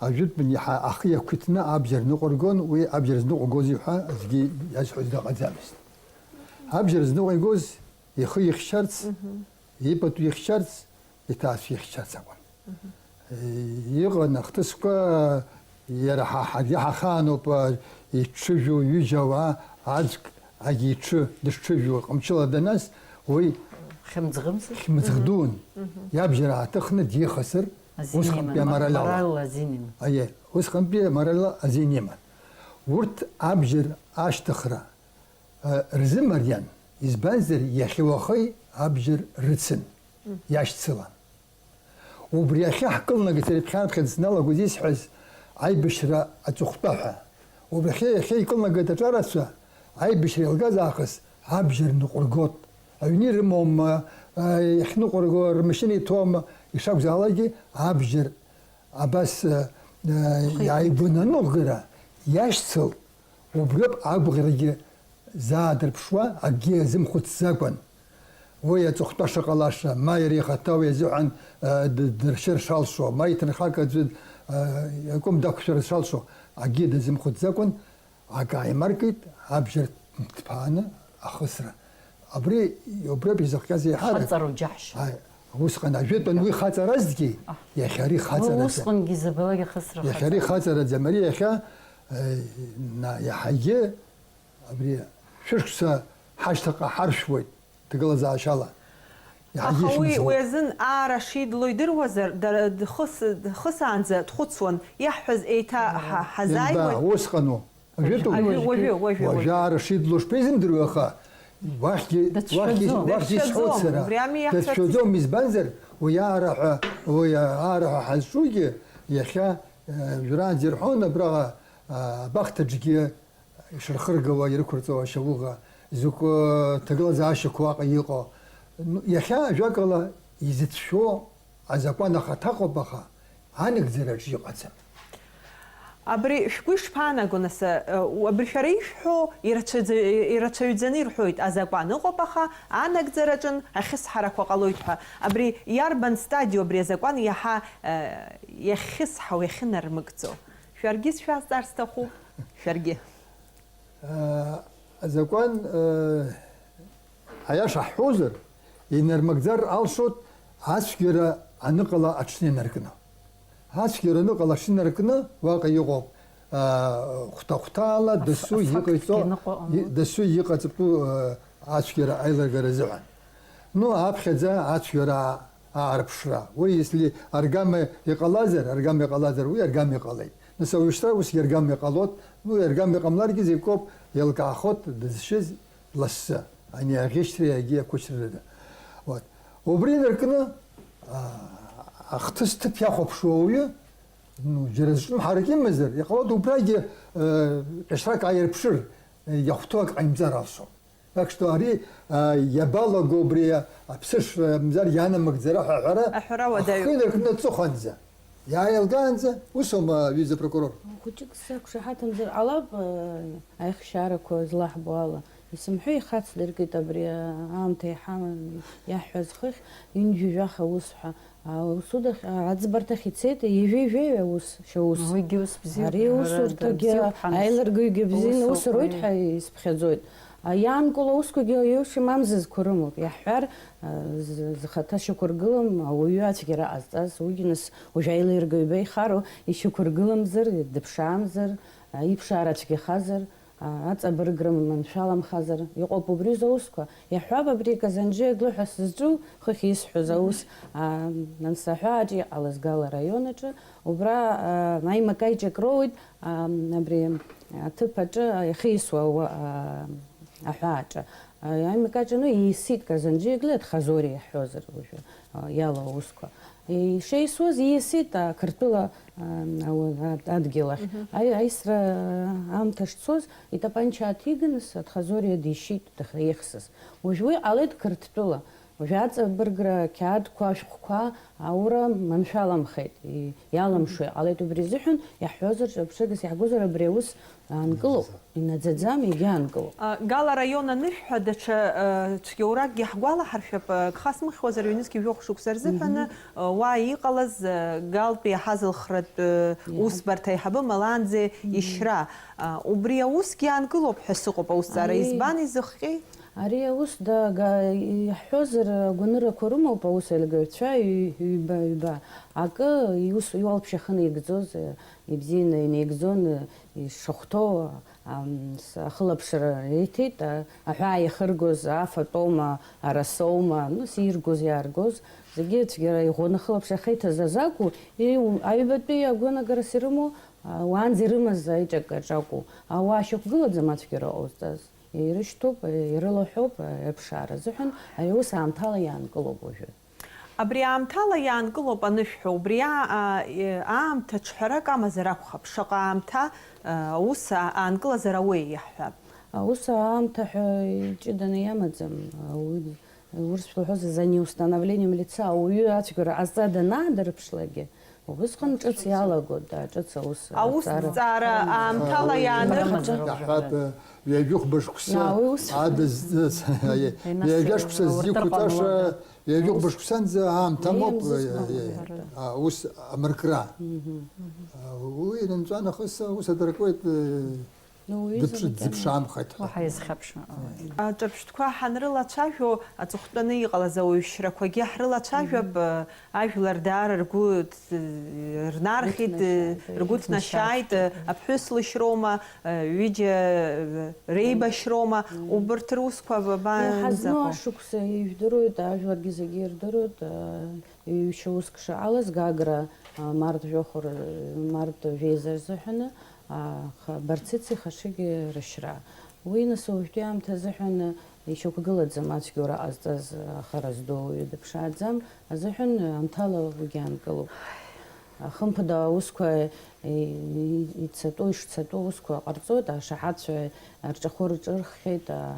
ажәытәан иаҳа ахы иақәиҭны абџьар ныҟәыргон, уи абџьар зныҟәгози ҳәа аӡәгьы иазҳәоз дыҟаӡамызт. Абџьар зныҟәигоз ихы ихьчарц, Мгм. ипату ихьчарц, иҭаацәа ихьчарц акәын. Мгм. Иҟан ахҭысқәа, иара ҳа, ҳаргьы ҳахаануп, иҽыжәу ҩыџьа ауаа Аӡәк агьиҽы дышҽыжәу ҟамчыла данас, уи хьымӡӷымзар? Хьымӡӷ дуун. Иабжьар ааҭыхны дихазар, азин усҟантәи иман, амораль ала. Моралла азин иман. Аиеи, усҟантәи аморалла азин иман. Урҭ абжьар ашьҭыхра, э, рзымариан, избанзар, иахьа уахеи абжьар рыцын, иашьцылан. Убри ахьы ҳкылнагеит, сара иԥхьанатәхьан сналагоз исҳәаз аибашьра аҵыхәтәа ҳәа. Убри ахьы иахьа икылнагеит аҿарацәа, аибашьра иалгаз аахыс абжьар ныҟәыргот. Аҩны ирымоума, а, иахьныҟәырго рмашьына иҭоума, ишакәзаалакгьы абжьар абас, а, а, иааигәаны аныҟәгара иашьцылт. Убриоуп агәаӷьрагьы заадырԥшуа, акгьы азымхәыцӡакәан. Уи аҵыхәтәа шыҟалаша, ма иара ихаҭа уи азыҳәан, э, д-, дыршьыр шалшо, ма иҭынхак аӡәы, э, акәым дақәшәар шалшо, акгьы дазымхәыцӡакәан, акы ааимаркит, абжьар ҭԥааны ахысра. Абри, убриоуп изыхҟьаз еиҳарак. Хаҵару џьаҳшьа. Ааи, усҟан ажәытәан уи хаҵаразҭгьы, аҳ, иахьа ари хаҵаразы. Усҟангьы изабалак ихысра иахьа ари хаҵаразы. Хаҵараӡам, ари иахьа, э, на-, иаҳагьы абри шәышықәса ҳашьҭаҟа ҳаршәуеит, ҭагылазаашьала. Иаҳагьы аха уи, ишәымсуеит. Уи азын аара шидло идыруазар, дара дхыс-, дхысаанӡа дхәыцуан, иаҳҳәаз еиҭа ҳа-, ҳазааиуеит. Ҩба, усҟану? Уажәытәу? Уажәы, уажәы, уажәы, уажәы. Уажәы аара шидло шԥеизымдыруеи, аха уахьгьы, дацәшәаӡом, уахьгьы, уахьгьы дацәшәаӡом, исҳәоит сара. Убри ами иаҳҳәарц. Дацәшәаӡом, избанзар, уи аара ҳәа, уи аара ҳәа ҳазҿугьы, иахьа, э, жәраанӡа ирҳәон, абраҟа, а, абахҭаҿгьы ишырхыргауа, ирықәырҵауа ашьауӷа, закә, э, ҭагылазаашьақәа уаҟа иҟоу. Ну, иахьа, ажәакала, изыцәшәо азакәан ахаҭа ыҟоуп, аха анагӡараҿ иҟаӡам. Абри шәгәы ишԥаанаго, нас, э, абри шәара ишәҳәо ирацәаӡа-, ирацәаҩӡаны ирҳәоит, азакәан ыҟоуп, аха анагӡараҿын ахьысҳарақәа ҟалоит ҳәа. Абри иарбан стадиоу абри азакәан иаҳа, э, иахьысҳау, иахьынармыгӡо? Шәаргьы сшәазҵаар сҭахуп, шәаргьы. Э, азакәан, э, аиаша ҳҳәозар, инармыгӡар алшоит ацәгьара аныҟала аҽны инаркны. Ацәгьара аныҟала аҽны инаркны, уаҟа иҟоуп, э, хәҭа-хәҭала, аф-, дасу афактгьы иҟаиҵо, аныҟоу, и-, дасу иҟаҵатәу, э, ацәгьара аилыргара азыҳәан. Ну, аԥхьаӡа ацәгьара аарԥшра. Уи если аргама иҟалазар, аргама иҟалазар, уи аргама иҟалеит. Нас ауаҩшьра усгьы аргама иҟалоит. Ну, аргама иҟамларгьы зегь коуп, еилкаахоит дызшьыз лассы. Ани аӷьычреи егьи ақәычреи рыда. Вот. Убри инаркны, а, ахҭыс ҭыԥ иахәаԥшуа ауаҩы, ну, џьара зҿымҳарак имазар, иҟалоит убрагьы, э, ҟьашрак ааирԥшыр, иахәҭоу ак ҟаимҵар алшоит. Так что ари, а, иабалаго убри аԥсышра мзар ианамыгӡара ҳәа аҳәара, аҳәара уадаҩуп, ахы инаркны аҵыхәанӡа, иааилгаанӡа, усоума, аҩыза прокурор? Хәыҷык сзақәшаҳаҭымзар ҟалап, а, аихшьаарақәа злаҳбо ала. Исымҳәеи, ихацдыркит абри аамҭа иҳаман иаҳҳәаз хыхь, ҩынҩажәаха аус ҳәа. Аусудахь, а, аӡбарҭахь ицеит, ҩажәи жәаҩа аус, шьаус. Уигьы ус бзиоуп, ари ҳәарада, усурҭагьы, бзиоуп, ҳанс-, аилыргаҩгьы бзианы аус аус руеит рҳәоит, ҳәа исԥхьаӡоит. А, иаанкыло аусқәагьы еиуш имамзызқәа рымоуп. Иаҳҳәар, а, з-, зхаҭа шьақәыргылам, ауаҩы ацәгьара ҟазҵаз, уигьы нас уажә аилыргаҩ ибеихароу, ишьақәыргыламзар, дыԥшаамзар, а, иԥшаара цәгьахазар, а, аҵабыргра маншәаламхазар, иҟоуп убри зусқәа. Иаҳҳәап, абри Казанџьи Аглы ҳәа сызҿу, хыхь исҳәоз аус, а, Нансаҳәааҿ иҟалаз Гала араион аҿы, убра, а, аимак-аиҿак роуеит, а, абри аҭыԥ аҿы, а, иахьеисуа ауа-, а, аҳәааҿы. А, аимак аҿы, ну, иисит Казанџьи Аглы, Адхазориа иаҳҳәозар уажәы, а, иалоу аусқәа. Ишеисуаз ииасит ақырҭтәыла, а, ауа-, ад-, адгьыл ахь. Мгм. Аи-, аисра аамҭа шцоз, итапанча ааҭиганы Адхазориа дишьит дахьеихсыз. Уажә уи ҟалеит Қырҭтәыла. Уажә аҵабыргра ақьаадқәа, ашәҟәқәа аура маншәаламхеит, и-, иалымшо иҟалеит. Убри азыҳәан иаҳҳәозар, ҿырԥшыгас иаҳгозар, абри аус аанкылоуп, инаӡаӡам, егьи аанкылоуп. А, Гала араион анышә ҳәа даҽа, а, цәгьоуракгьы ҳгәалаҳаршәап, а, гха смыхьуазар, ҩнызқьи жәохә шықәса рзыҳәаны, мгм, а, уа иҟалаз, а, Галтәи аҳазылхратә, а, иаҳаб-, усбарҭа аиҳабы Маланӡе, мгм, ишьра. А, убри аусгьы аанкылоуп ҳәа сыҟоуп аусҭҵаара. Аи. Избан изыхҟьеи? Ари аус дага-, иаҳҳәозар, агәанырақәа рымоуп аус аилгаҩцәа ҩ-, ҩба, ҩба. Акы иус иуалԥшьа ахы наигӡоз, ибзианы инаигӡон, ишахәҭоу, ам, с-, ахылаԥшра риҭеит, а-, аҳәаа иахыргоз афатәоума, арасоума, ну, иргоз, иааргоз, зегьы ацәгьара иӷәӷәаны ахылаԥшра ахьеиҭаз азакәу, иу-, аҩбатәи агәанагарас ирымоу, а, уаанӡа ирымаз аиҿакаҿ акәу, ауаа шьақәгылаӡам ацәгьара ҟауҵаз. Ирышьҭоуп, ирылаҳәоуп, аиԥшаара азыҳәан ари аус аамҭала иаанкылоуп уажәы. Абри аамҭала иаанкылоуп анышәҳәа, убри аа-, аа-, е, аамҭа ҿҳәарак амазар акәхап, шаҟа аамҭа, а, аус а-, аанкылазар ауеи иаҳҳәап. Аус аамҭа ҳәа ҷыданы иамаӡам, ауаҩы, урысшәа лҳәозар, за неустановлением лица, ауаҩы ацәгьара ҟазҵа данаадырԥшлагьы, Убысҟан ҿыц иалагоит, да, ҿыц аус, аус аҵара. Аусҭҵаара аамҭала иааныркылоит. Иаҳҳәап, ҩажәихәба шықәса. Уи ус. Адыз, ҩажәа шықәса ззиқәҵаша, ҩажәихәба шықәсанӡа аамҭа амоуп, аус амыркра. Уи инанҵәа нахыс аус адыркуеит. Дыԥш-, дыԥшаамхеит ҳәа. Уаҳа иазхьаԥшуа. Аҿырԥштәқәа ҳанрылацәажәо, аҵыхәтәаны иҟалаз ауаҩшьрақәагьы ҳрылацәажәап, ажәлар даара ргәы ҭ-, рнархеит, ргәы ҭнашьааит, аԥҳәыс лышьроума, ҩыџьа реибашьроума, убарҭ русқәа ба-, ба-, Ҳазну баанӡақәоу? Ашықәса ижәдыруеит, ажәларгьы зегьы ирдыруеит, ҩ-шьоуск шыҟалаз, Гагра, март жәохә р-, март жәеиза рзыҳәаны, Аха Барцици Хашигьы рышьра. Уи, нас, уажәтәи аамҭа азыҳәан ишьақәгылаӡам, ацәгьоура ҟазҵаз ахара зду ауаҩы дыԥшааӡам азыҳәан аамҭала уигьы аанкылоуп. Хымԥада аусқәа, и-, и-, ицатәу, ишцатәу аусқәа ҟарҵоит, ашаҳаҭцәа рҿахәы рҿырххьеит, а,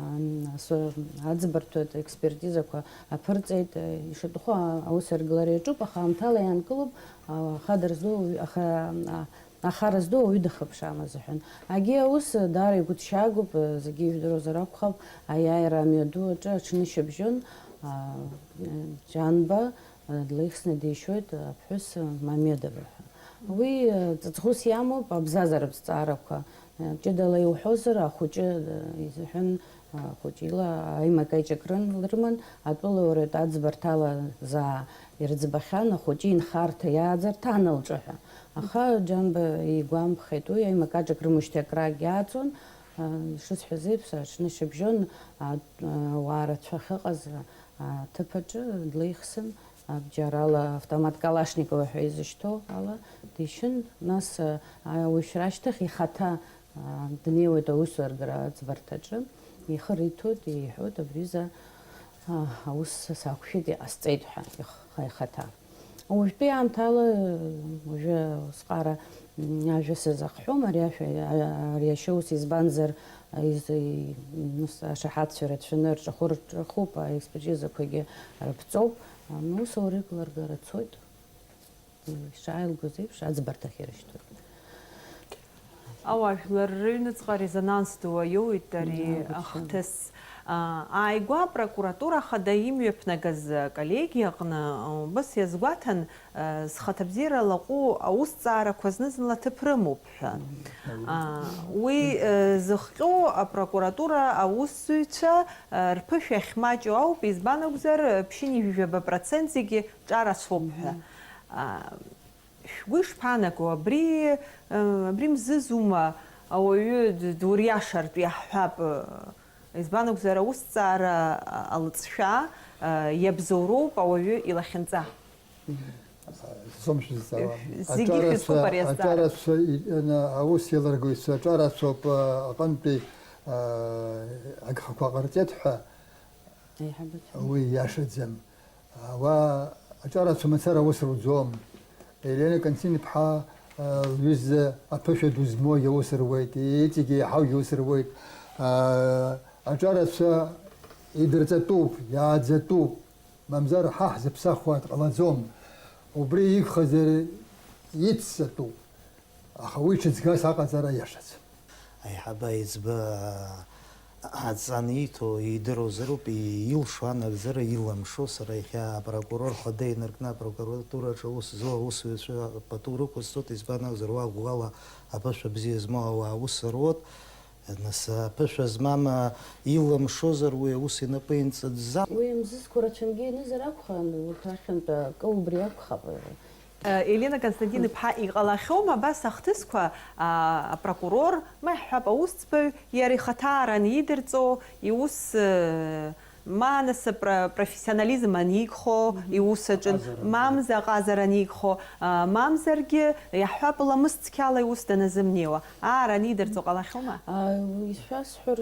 ас-, аӡбарҭа експертизақәа аԥырҵеит, ишаҭаху аус аргылара иаҿуп, аха аамҭала иаанкылоуп, а, ахада рзду, аха, а, Ахара зду ауаҩы дахыԥшаам азыҳәан. Агьи аус даара игәыҭшьаагоуп, зегьы ижәдыруазар акәхап, аиааира амҩаду аҿы аҽнышьыбжьон, а, Џьанба, а, длеихсны дишьоит аԥҳәыс Мамедова ҳәа. Уи, а, ҵаҵӷәыс иамоуп абзазаратә зҵаарақәа. А, ҷыдала иуҳәозар, ахәыҷы, а, изыҳәан Ахәыҷы ила аимак-аиҿак рын-, рыман, атәылауаҩратә аӡбарҭала заа ирыӡбахьан, ахәыҷы инхарҭа иааӡарҭа аналҿаҳәа. Аха Џьанба игәамԥхеит уи, аимак-аиҿак рымоушьҭеи акрагь иааҵуан, а, ишысҳәаз еиԥш, аҽнышьыбжьон, а, ауаа рацәа ахьыҟаз аҭыԥ аҿы длеихсын, абџьарала автомат Калашникова ҳәа изышьҭоу ала дишьын, нас, а, ауаҩшьра ашьҭахь ихаҭа Днеиуеит аусеилыргара аӡбарҭаҿы, ихы риҭоит, иҳәоит, абри аҩыза, а, аус сақәшәеит, иҟасҵеит ҳәа ихы ихаҭа. Уажәтәи аамҭала, уажәы усҟара, м, ажәа сазаҟҳәом, ари ашәа, а, ари ашьаус, избанзар, а, из-, и-, ус ашаҳаҭцәа рацәаны рҿахәы рҿахуп, аекспертизақәагьы рыԥҵоуп, а, усура иқәлыргара цоит. Ишааилгоз еиԥш, аӡбарҭахь ирышьҭоит. Ауаажәлар рыҩныҵҟа резонанс ду аиоуит ари Иаалгахьан. Ахҭыс. А, ааигәа апрокуратура ахада имҩаԥнагаз аколлегиа аҟны, а, убас иазгәаҭан, а, зхаҭабзиара лаҟәу аусҭҵаарақәа зны-зынла ҭыԥ рымоуп ҳәа. Мгм. А, уи, а, зыхҟьо апрокуратура аусзуҩцәа, а, рԥышәа ахьмаҷу ауп, избан акәзар, ԥшьынҩажәижәаба процент зегьы ҿарацәоуп ҳәа. Мгм. А, Шәгәы ишԥаанаго, абри, э, абри мзызума, ауаҩы д-, дуриашартә иаҳҳәап, э, избан акәзар, аусҭҵаара, а, алҵшәа, э, иабзоуроуп ауаҩы илахьынҵа. Зомшәа зҵаауа. Зегьы шәызхуп ари азҵаара. Аҿарацәа, аҿарацәа и-, ана-, аус еилыргоҩцәа аҿарацәоуп, а, аҟынтәи, а, агхақәа ҟарҵеит ҳәа. Аиҳабацәа. Уи иашаӡам. Ауаа аҿарацәа мацара аус руӡом. Елена Константин-иԥҳа, а, лҩыза аԥышәа ду змоугьы аус руеит, иҵегьы еиҳаугьы аус руеит. А, аҿарацәа идырҵатәуп, иааӡатәуп, мамзар ҳа ҳзыԥсахуа дҟалаӡом. Убри игхазар иццатәуп. Аха уи ҽыӡгас аҟаҵара иашаӡам. Аиҳабы аиҵбы, а, адҵа аниҭо, идыруазароуп, и-, илшо анагӡара, илымшо. Сара иахьа апрокурор хада инаркны апрокуратураҿы аус зуа аусзуҩцәа пату рықәысҵоит, избан акәзар, уа ӷәӷәала аԥышәа бзиа змоу ауаа аус руеит. Нас аԥышәа змам илымшозар уи аус инапы инҵыҵәҵәа? Уи амзызқәа рацәангьы ианызар акәхарын, урҭ рахьынтә акы убри акәхап. Елена Константин-иԥҳа, иҟалахьоума абас ахҭысқәа, апрокурор, ма иаҳҳәап, аусӡбаҩ иара ихаҭа ара анидырҵо, иус, ма нас профессионализм анигхо иус аҿы, мамзар аҟазара анигхо, мамзаргьы, иаҳҳәап, ламыс цқьала иус даназымнеиуа, аара анидырҵо ҟалахьоума? Ишәасҳәар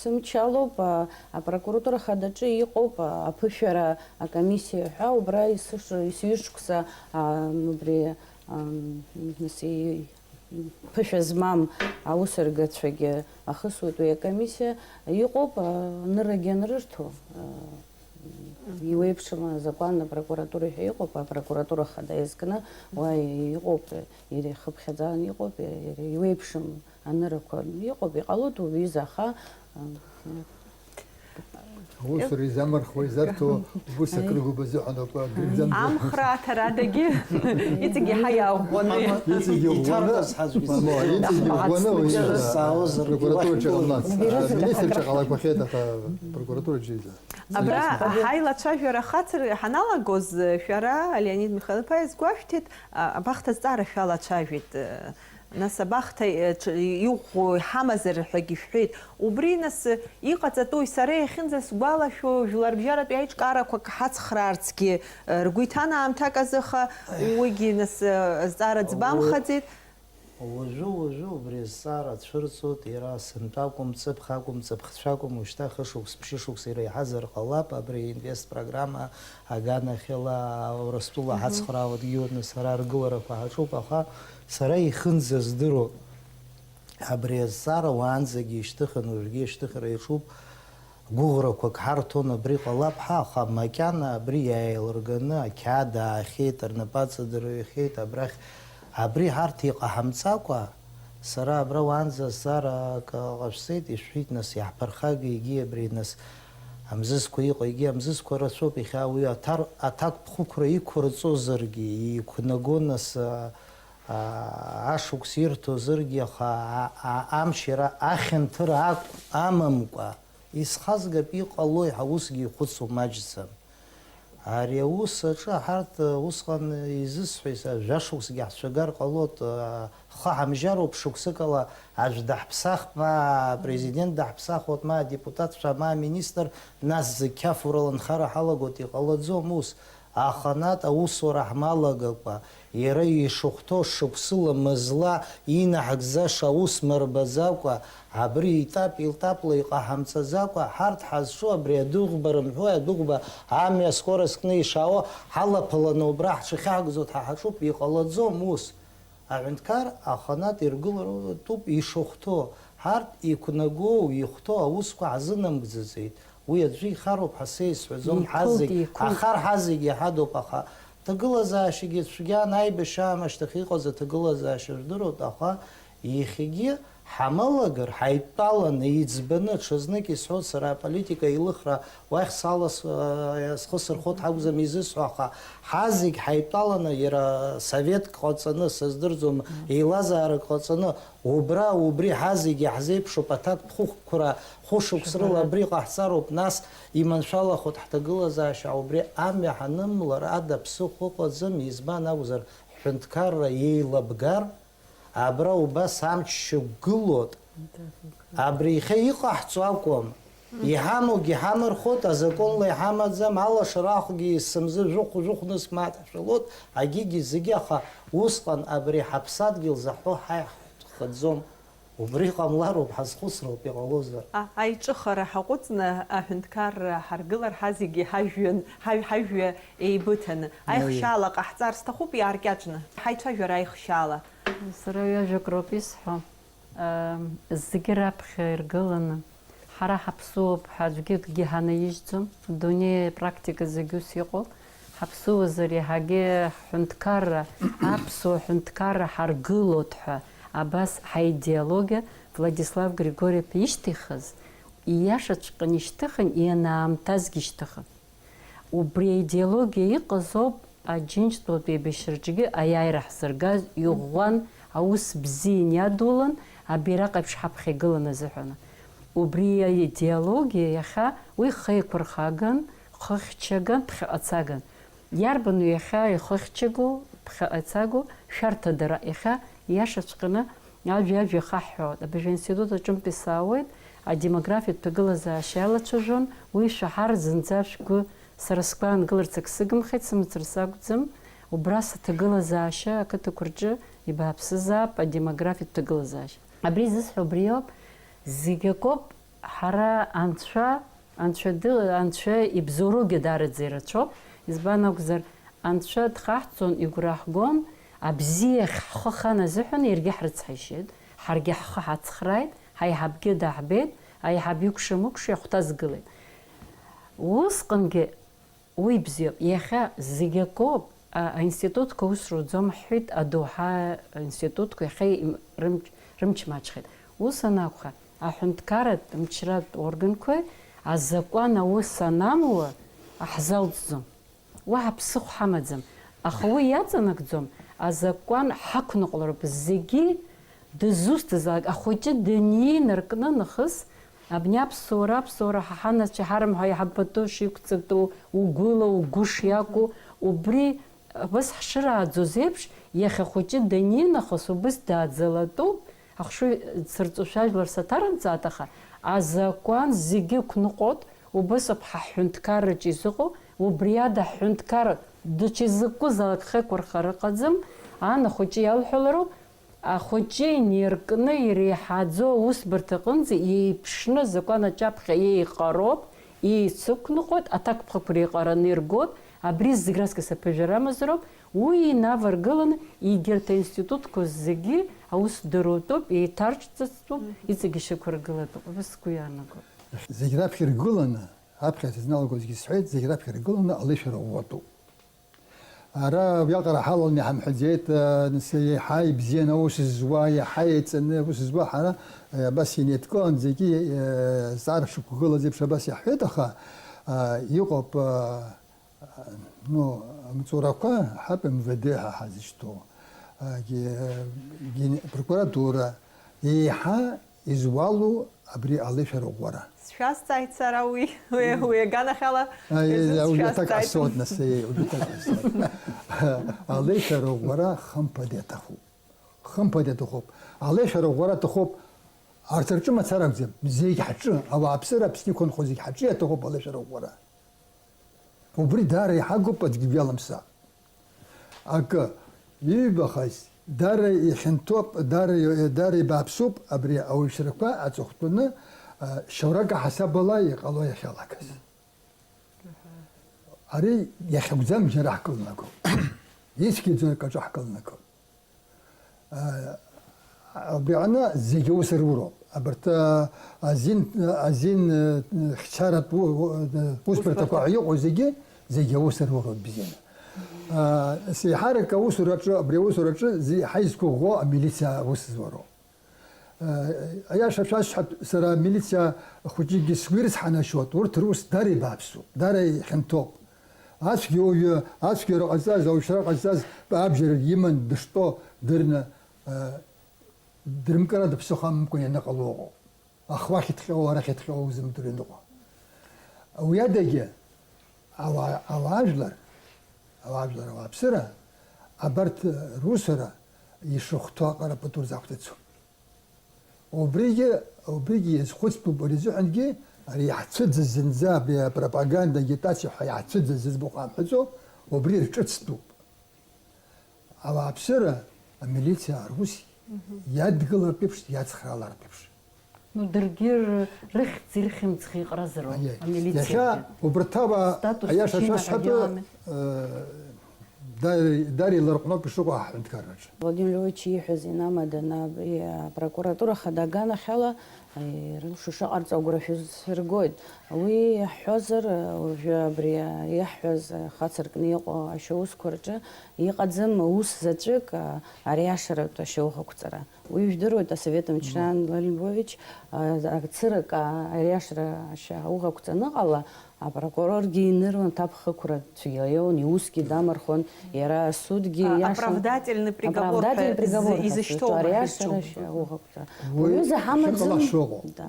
сымчалоуп, апрокуратура хадаҿы иҟоуп аԥышәара акомиссиа ҳәа, убра ҩышықәса, убри, нас, ԥышәа змам аусыргацәагьы ахысуеит уи акомиссиа, иҟоуп, анырагьы анрырҭо, иуеиԥшым азакәан апрокуратура ҳәа иҟоуп, апрокуратура хада иазкны уа иҟоуп, иара ихыԥхьаӡан иҟоуп, иара иуеиԥшым анырақәа иҟоуп, иҟалоит уҩыза, аха, Аусура изамырхуа, изарҭо, убыс акрыгуп азыҳәан акәа, акрыбзамго. Амхра аҭарадагьы иҵегь иаҳа иаӷәӷәаны. Иҵегь иӷәӷәаны, иҭаркыз ҳаӡәгьы. Мо, иҵегь иӷәӷәаны уи Иҭаркыз сааозаргьы. Прокуратураҿы ҟалмац. Аминистрцәа ҟалақәахьеит, аха прокуратураҿы изы. Абра ҳаилацәажәара хацыр ҳаналагоз, шәара, Леонид Михаил-иԥа, иазгәашәҭеит, а, абахҭа азҵаара шәалацәажәеит, э, Нас абахҭа, э, ҽ-, иӷәӷәоу иҳамазар ҳәагьы шәҳәеит. Убри, нас, э, иҟаҵатәуи, сара иахьынӡасгәалашәо, жәларбжьаратәи аиҿкаарақәак ҳацхраарцгьы, э, ргәы иҭан аамҭак азы, аха уигьы, нас, э, азҵаара ӡбамхаӡеит. Уажәы, уажәы убри азҵаара ацәырҵуеит, иара сынтәа акәым, ҵыԥх акәым, ҵыԥхцәа акәым, ушьҭа хышықәс, ԥшьышықәс иреиҳазар ҟалап, абри аинвест программа аганахьала Урыстәыла ҳацхраауа дгьылны сара аргыларақәа ҳаҿуп, аха Сара ихынӡаздыруа абри азҵаара уаанӡагьы ишьҭыхын, уажәгьы ишьҭыхра иаҿуп, гәыӷрақәак ҳарҭон абри ҟалап ҳәа, аха макьана абри иааилырганы ақьаад аахьеит, рнапы аҵадырҩахьеит абрахь. Абри ҳарҭ иҟаҳамҵакәа, сара абра уаанӡа азҵаара акы ҟашәҵеит, ишәҳәеит, нас, иаҳԥырхага, егьи абри, нас, амзызқәа иҟоу, егьи амзызқәа рацәоуп, иахьа уи аҭар-, аҭакԥхықәра иқәырҵозаргьы, иқәнаго, нас, Ашықәс ирҭозаргьы, аха амш иара ахьанҭыра амамкәа исхазгап, иҟалои ҳәа усгьы ихәыцуа маҷӡам. Ари аус аҿы ҳарҭ усҟан изысҳәеит, жәашықәсгьы ҳцәагар ҟалоит, ҳхы ҳамжьароуп, шықәсыкала аӡә даҳԥсахп, ма апрезидент даҳԥсахуеит, ма адепутатцәа, ма аминистр, нас зегь қьафурала анхара ҳалагоит, иҟалаӡом ус. Аханатә аусура ҳмалагакәа, иара ишахәҭоу шықәсыла мызла инаҳгӡаша аус мырбаӡакәа, абри етап-етапла иҟаҳамҵаӡакәа, ҳарҭ ҳазҿу абри адәыӷба рымҳәои, адәыӷба амҩа скорость кны ишаауа ҳалаԥаланы убра ҳҽахьаҳгӡоит, ҳа ҳаҿуп, иҟалаӡом ус. Аҳәынҭқар аханатә иргыларатәуп ишахәҭоу, ҳарҭ иқәнагоу, ихәҭоу аусқәа ҳзынамгӡаӡеит. Уи аӡәы ихароуп ҳәа са исҳәаӡом, ҳазегь, ахар ҳазегь иаҳадоуп, аха ҭагылазаашьагьы цәгьан, аибашьраамышьҭахь иҟаз аҭагылазаашьа жәдыруеит, аха иахьагьы ҳамалагар, ҳаидтәаланы, иӡбаны, ҽазнык исҳәоит сара аполитика еилыхра, уахь сала с-, схы сырхоит ҳакәӡам изысҳәо, аха ҳазегь ҳаидтәаланы, иара советк ҟаҵаны, сыздырӡом, еилазаарак ҟаҵаны, Убра, убри ҳазегьы иаҳзеиԥшуп, аҭакԥхықәра хәышықәс рыла абри ҟаҳҵароуп, нас иманшәалахоит ҳҭагылазаашьа, убри амҩа ҳанымлар ада ԥсыхәа ыҟаӡам, избан акәзар, ҳҳәынҭқарра еилабгар, абра убас амч шьақәгылоит, абри иахьа иҟаҳҵо акәым, Иҳамоугьы ҳамырхәоит, азакәанла иҳамаӡам, алашара ахәгьы есымзы жәохә-жәохә нызқь мааҭ ҳшәалоит, агьигьы зегьы, аха усҟан абри ҳаԥсадгьыл заҳҳәо ҳаиҳхаӡом. Убри ҟамлароуп, ҳазхәыцроуп, иҟалозар. А, аиҿыхара ҳаҟәыҵны аҳәынҭқарра ҳаргылар, ҳазегьы ҳажәҩан, ҳаҩ-, ҳажәҩа еибыҭаны. Аихшьаала ҟаҳҵар сҭахуп, иааркьаҿны. Ҳаицәажәара аихшьаала. Сара ҩажәак роуп исҳәо. Зегьы раԥхьа иргыланы, ҳара ҳаԥсуоуп ҳәа аӡәгьы акгьы ҳанаижьӡом, адунеи апрактика зегь ус иҟоуп, ҳаԥсуазар иаҳагьы ҳҳәынҭқарра, аԥсуа ҳәынҭқарра ҳаргылоит ҳәа абас ҳаидеологиа Владислав Григорьев ишьҭихыз, ииашаҵәҟьаны ишьҭыхын, ианаамҭазгьы ишьҭыхын. Убри аидеологиа иҟаз ауп Аџьынџьтәылатә еибашьраҿгьы аиааира ҳзыргаз, иӷәӷәан, аус бзиан иадулан, абираҟ еиԥш ҳаԥхьа игылан азыҳәан. Убри аидеологиа иахьа уи хеиқәырхаган, хыхьчаган, ԥхьаҟацаган. Иарбану иахьа ихыхьчагоу, ԥхьаҟацагоу, шәарҭадара? Иахьа иашаҵәҟьаны ажәа-ажәа ихаҳҳәауеит. Абыржәы аинститут аҿынтәи саауеит, адемографиатә ҭагылазаашьа иалацәажәон, уи шәаҳар зынӡа шәгәы сара сгәы аанкыларц ак сыгымхеит, сымацара сакәӡам, убра саҭагылазаашьа ақыҭақәа рҿы ибааԥсызаап адемографиатә ҭагылазаашьа. Абри зысҳәо убриоуп, зегь акоуп, ҳара анцәа, анцәа ды-, анцәа ибзоуроугьы даараӡа ирацәоуп, избан акәзар, анцәа дхаҳҵон, игәра ҳгон, абзиахь ҳхы хан азыҳәан иаргьы ҳрыцҳаишьеит, ҳаргьы ҳхы ҳацхрааит, ҳаиҳабгьы даҳбеит, аиҳаб икәша-мыкәша ихәҭазгылеит. Усҟангьы Уи бзиоуп. Иахьа зегь акоуп, а, аинститутқәа ус руӡом ҳҳәеит, адоуҳа аинститутқәа иахьа им-, рымч, рымч маҷхеит. Ус анакәха, аҳәынҭқарратә мчратә органқәеи азакәан аус анамуа ҳзалҵӡом. Уаҳа ԥсыхәа ҳамаӡам. Аха уи иаҵанакӡом, азакәан ҳақәныҟәалароуп зегьы. Дызусҭазаалак ахәыҷы даниеинаркны нахыс, абни аԥсуара, аԥсуара ҳа ҳанацәа ҳарымҳәа иҳабатәу шиқәҵатәу, угәыла угәы шиакәу, убри абас ҳшырааӡоз еиԥш, иахьа ахәыҷы даниеинахыс убыс дааӡалатәуп, ахшыҩ цырҵошәа ажәлар саҭарымҵааит, аха азакәан зегьы ықәныҟәоит, убыс ауп ҳа ҳҳәынҭқарраҿы изыҟоу, убри ада ҳҳәынҭқарра даҽа изакәызаалак хеиқәырхара ыҟаӡам, ан ахәыҷы иалҳәалароуп, Ахәыҷы иниркны иреиҳаӡоу аусбарҭаҟынӡа еиԥшны азакәан аҿаԥхьа еиҟароуп, еицықәныҟәоит, аҭакԥхықәра еиҟараны иргоит, абри зегь раҵкыс аԥыжәара амазароуп, уи инаваргыланы егьырҭ аинститутқәа зегьы аус дыруатәуп, еиҭарҿҵатәуп, иҵегь ишьақәыргылатәуп, абас сгәы иаанагоит. Зегь раԥхьа иргыланы, аԥхьа сызналагозгьы сҳәеит, зегь раԥхьа иргыланы алеишәара ӷәӷәатәуп. Ара уиаҟара ҳалалны иҳамҳәаӡеит, э, нас, еиҳа ибзианы аус зуа, еиҳа еиҵаны аус зуа ҳара, э, абас инеидкылан зегьы, э, зҵаара шықәгылаз еиԥш абас иаҳҳәеит, аха, э, иҟоуп, э, ну, амаҵурақәа ҳап М В Д ҳәа ҳазышьҭоу, э, ге-, ген-, прокуратура, еиҳа изуалу абри алеишәара ӷәӷәара. Сшәазҵааит сара уи, уи, уи аганахьала. Аи, изы уи аҭак сшәазҵааит. Ҟасҵоит, нас, аи, уи аҭак ҟасҵоит. Алеишәара ӷәӷәара хымԥада иаҭахуп. Хымԥада иаҭахуп. Алеишәара ӷәӷәара аҭахуп. Арҭ рҿы мацара акәӡам. Зегь ҳҿы, ауааԥсыра Аԥсны иқәынхо зегь ҳҿы иаҭахуп алеишәара ӷәӷәара. Убри даара иҳагуп, аӡәгьы игәы иалымсаа. Акы, иҩбахаз, даара ихьанҭоуп, даара, даара ибааԥсуп абри ауаҩшьрақәа аҵыхәтәаны, а, шьоурак аҳасабала иҟало иахьалагаз. Ари иахьакәӡам џьара ҳкылнаго. Ицәгьаӡоу акаҿы ҳкылнаго. Абри аҟны зегьы аус руроуп. Абарҭ, а, азин, азин, э, хьчаратә у-, у-, э, усбарҭақәа ҳәа иҟоу зегьы, зегьы аус руроуп бзианы. А, с-, еиҳарак аусураҿы, абри аусураҿы зи-, еиҳа изқәыӷәӷәо амилициа аус зуароуп. Э, аиаша шәасҳәап, сара амилициа хәыҷыкгьы сгәы ирыцҳанашьоит, урҭ рус дара ибааԥсуп, дара ихьанҭоуп. Ацәгьоуҩы, ацәгьоура ҟазҵаз, аушьра ҟазҵаз абџьар иман дыштәоу дырны, э, дрымкыра дыԥсыхәа амамкәа ианыҟало ыҟоуп. Аха уахь иҭҟьоу, арахь иҭҟьоу узымдыруа ианыҟоу. Уи адагьы, ауаа, ауаажәлар, ауаажәлар, ауааԥсыра, абарҭ русура ишахәҭоу аҟара пату рзақәҵацәоуп. Убригьы, убригьы иазхәыцтәуп, ари азыҳәангьы, ари иаҳцәыӡыз зынӡа, абри апропаганда, агитациа ҳәа иаҳцәыӡыз зыӡбахә аамҳәаӡо, убри рҿыцтәуп. Ауааԥсыра, амилициа, арус иадгылартә еиԥш, иацхраалартә еиԥш. Ну, даргьы р-, рыхьӡ-ирхьымӡӷ иҟразароуп, Аиеи. Амилициагьы. Иахьа убарҭ ауаа, статус аиаша шьина шәасҳәап, ҳәагьы ыҟами. Э, Дари, Дари ларҟәноуп ишыҟоу аҳәынҭқарраҿы. Владимир Львович ииҳәаз инамаданы абри апрокуратура хада аганахьала, э, ирылшо шыҟарҵо агәра шәызсыргоит. Уи иаҳҳәозар, уажәы абри иаҳҳәаз хацыркны иҟоу ашьаусқәа рҿы иҟаӡам ус заҵәык, а, ариашаратә ашьауӷақәҵара. Уи жәдыруеит, асовет мчра Мгм. Владимир Львович, а, цырак, а, ариашара ашьауӷақәҵа аныҟала, Апрокуроргьы иныруан, ҭаԥхықәра цәгьала иоуан, иусгьы дамырхуан, иара асудгьы А, иаша- оправдательный приговор Оправдательный ҳәа приговор зы- ҳәа изышьҭоу сызҿу, ари ма аиашара изҿу. Шьа-, уаҟа-, Уи уаҩы заҳамаӡам. Иҟалашьа ыҟоуп. Да.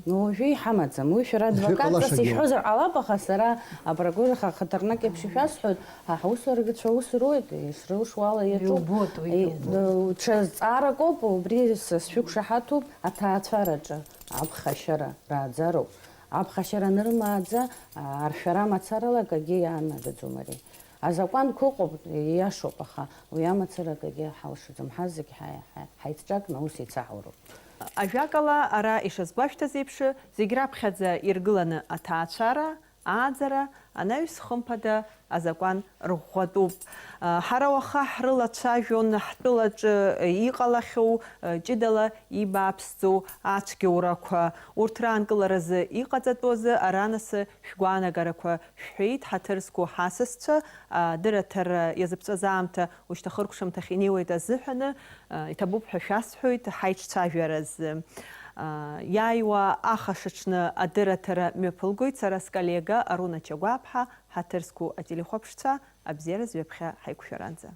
Но уажәы иҳамаӡам. Уи шәара адвокатҵас Иҟалашьагьы ыҟоуп. Ишәозар ҟалап, аха сара апрокурор ха-, хаҭарнак еиԥш ишәасҳәоит, ҳа ҳусурагьы цәа ус руеит, ишрылшо ала иаҿуп. Иубоит уи. Е, ду-, ҽа зҵаарак ауп, убри са сшәықәшаҳаҭуп, аҭаацәараҿы аԥхашьара рааӡароуп. Аԥхашьара анырмааӡа, а, аршәара мацарала акгьы иаанагаӡом ари. Азакәанқәа ыҟоуп, ииашоуп, аха уи амацара акгьы ҳалшаӡом. Ҳазегь ҳа-, ҳа-, ҳаицҿакны аус еицаҳауроуп. Ажәакала, ара ишазгәашәҭаз еиԥш, зегь раԥхьаӡа иргыланы аҭаацәара, ааӡара, анаҩс, хымԥада, азакәан рӷәӷәатәуп. Ҳара уаха ҳрылацәажәон ҳтәылаҿы иҟалахьоу ҷыдала ибааԥсӡоу ацәгьоурақәа. Урҭ раанкыларазы иҟаҵатәу азы аранасыԥ шәгәаанагарақәа шәҳәеит, ҳаҭыр зқәу ҳасасцәа, адырраҭара иазыԥҵәаз аамҭа ушьҭахыркәшамҭахь инеиуеит азыҳәаны, иҭабуп ҳәа шәасҳәоит ҳаиҿцәажәаразы. Иааиуа ахашаҽны адырраҭара мҩаԥылгоит сара сколлега Аруна Чагәаԥҳа, ҳаҭыр зқәу ателехәаԥшцәа, абзиараз ҩаԥхьа ҳаиқәшәаранӡа.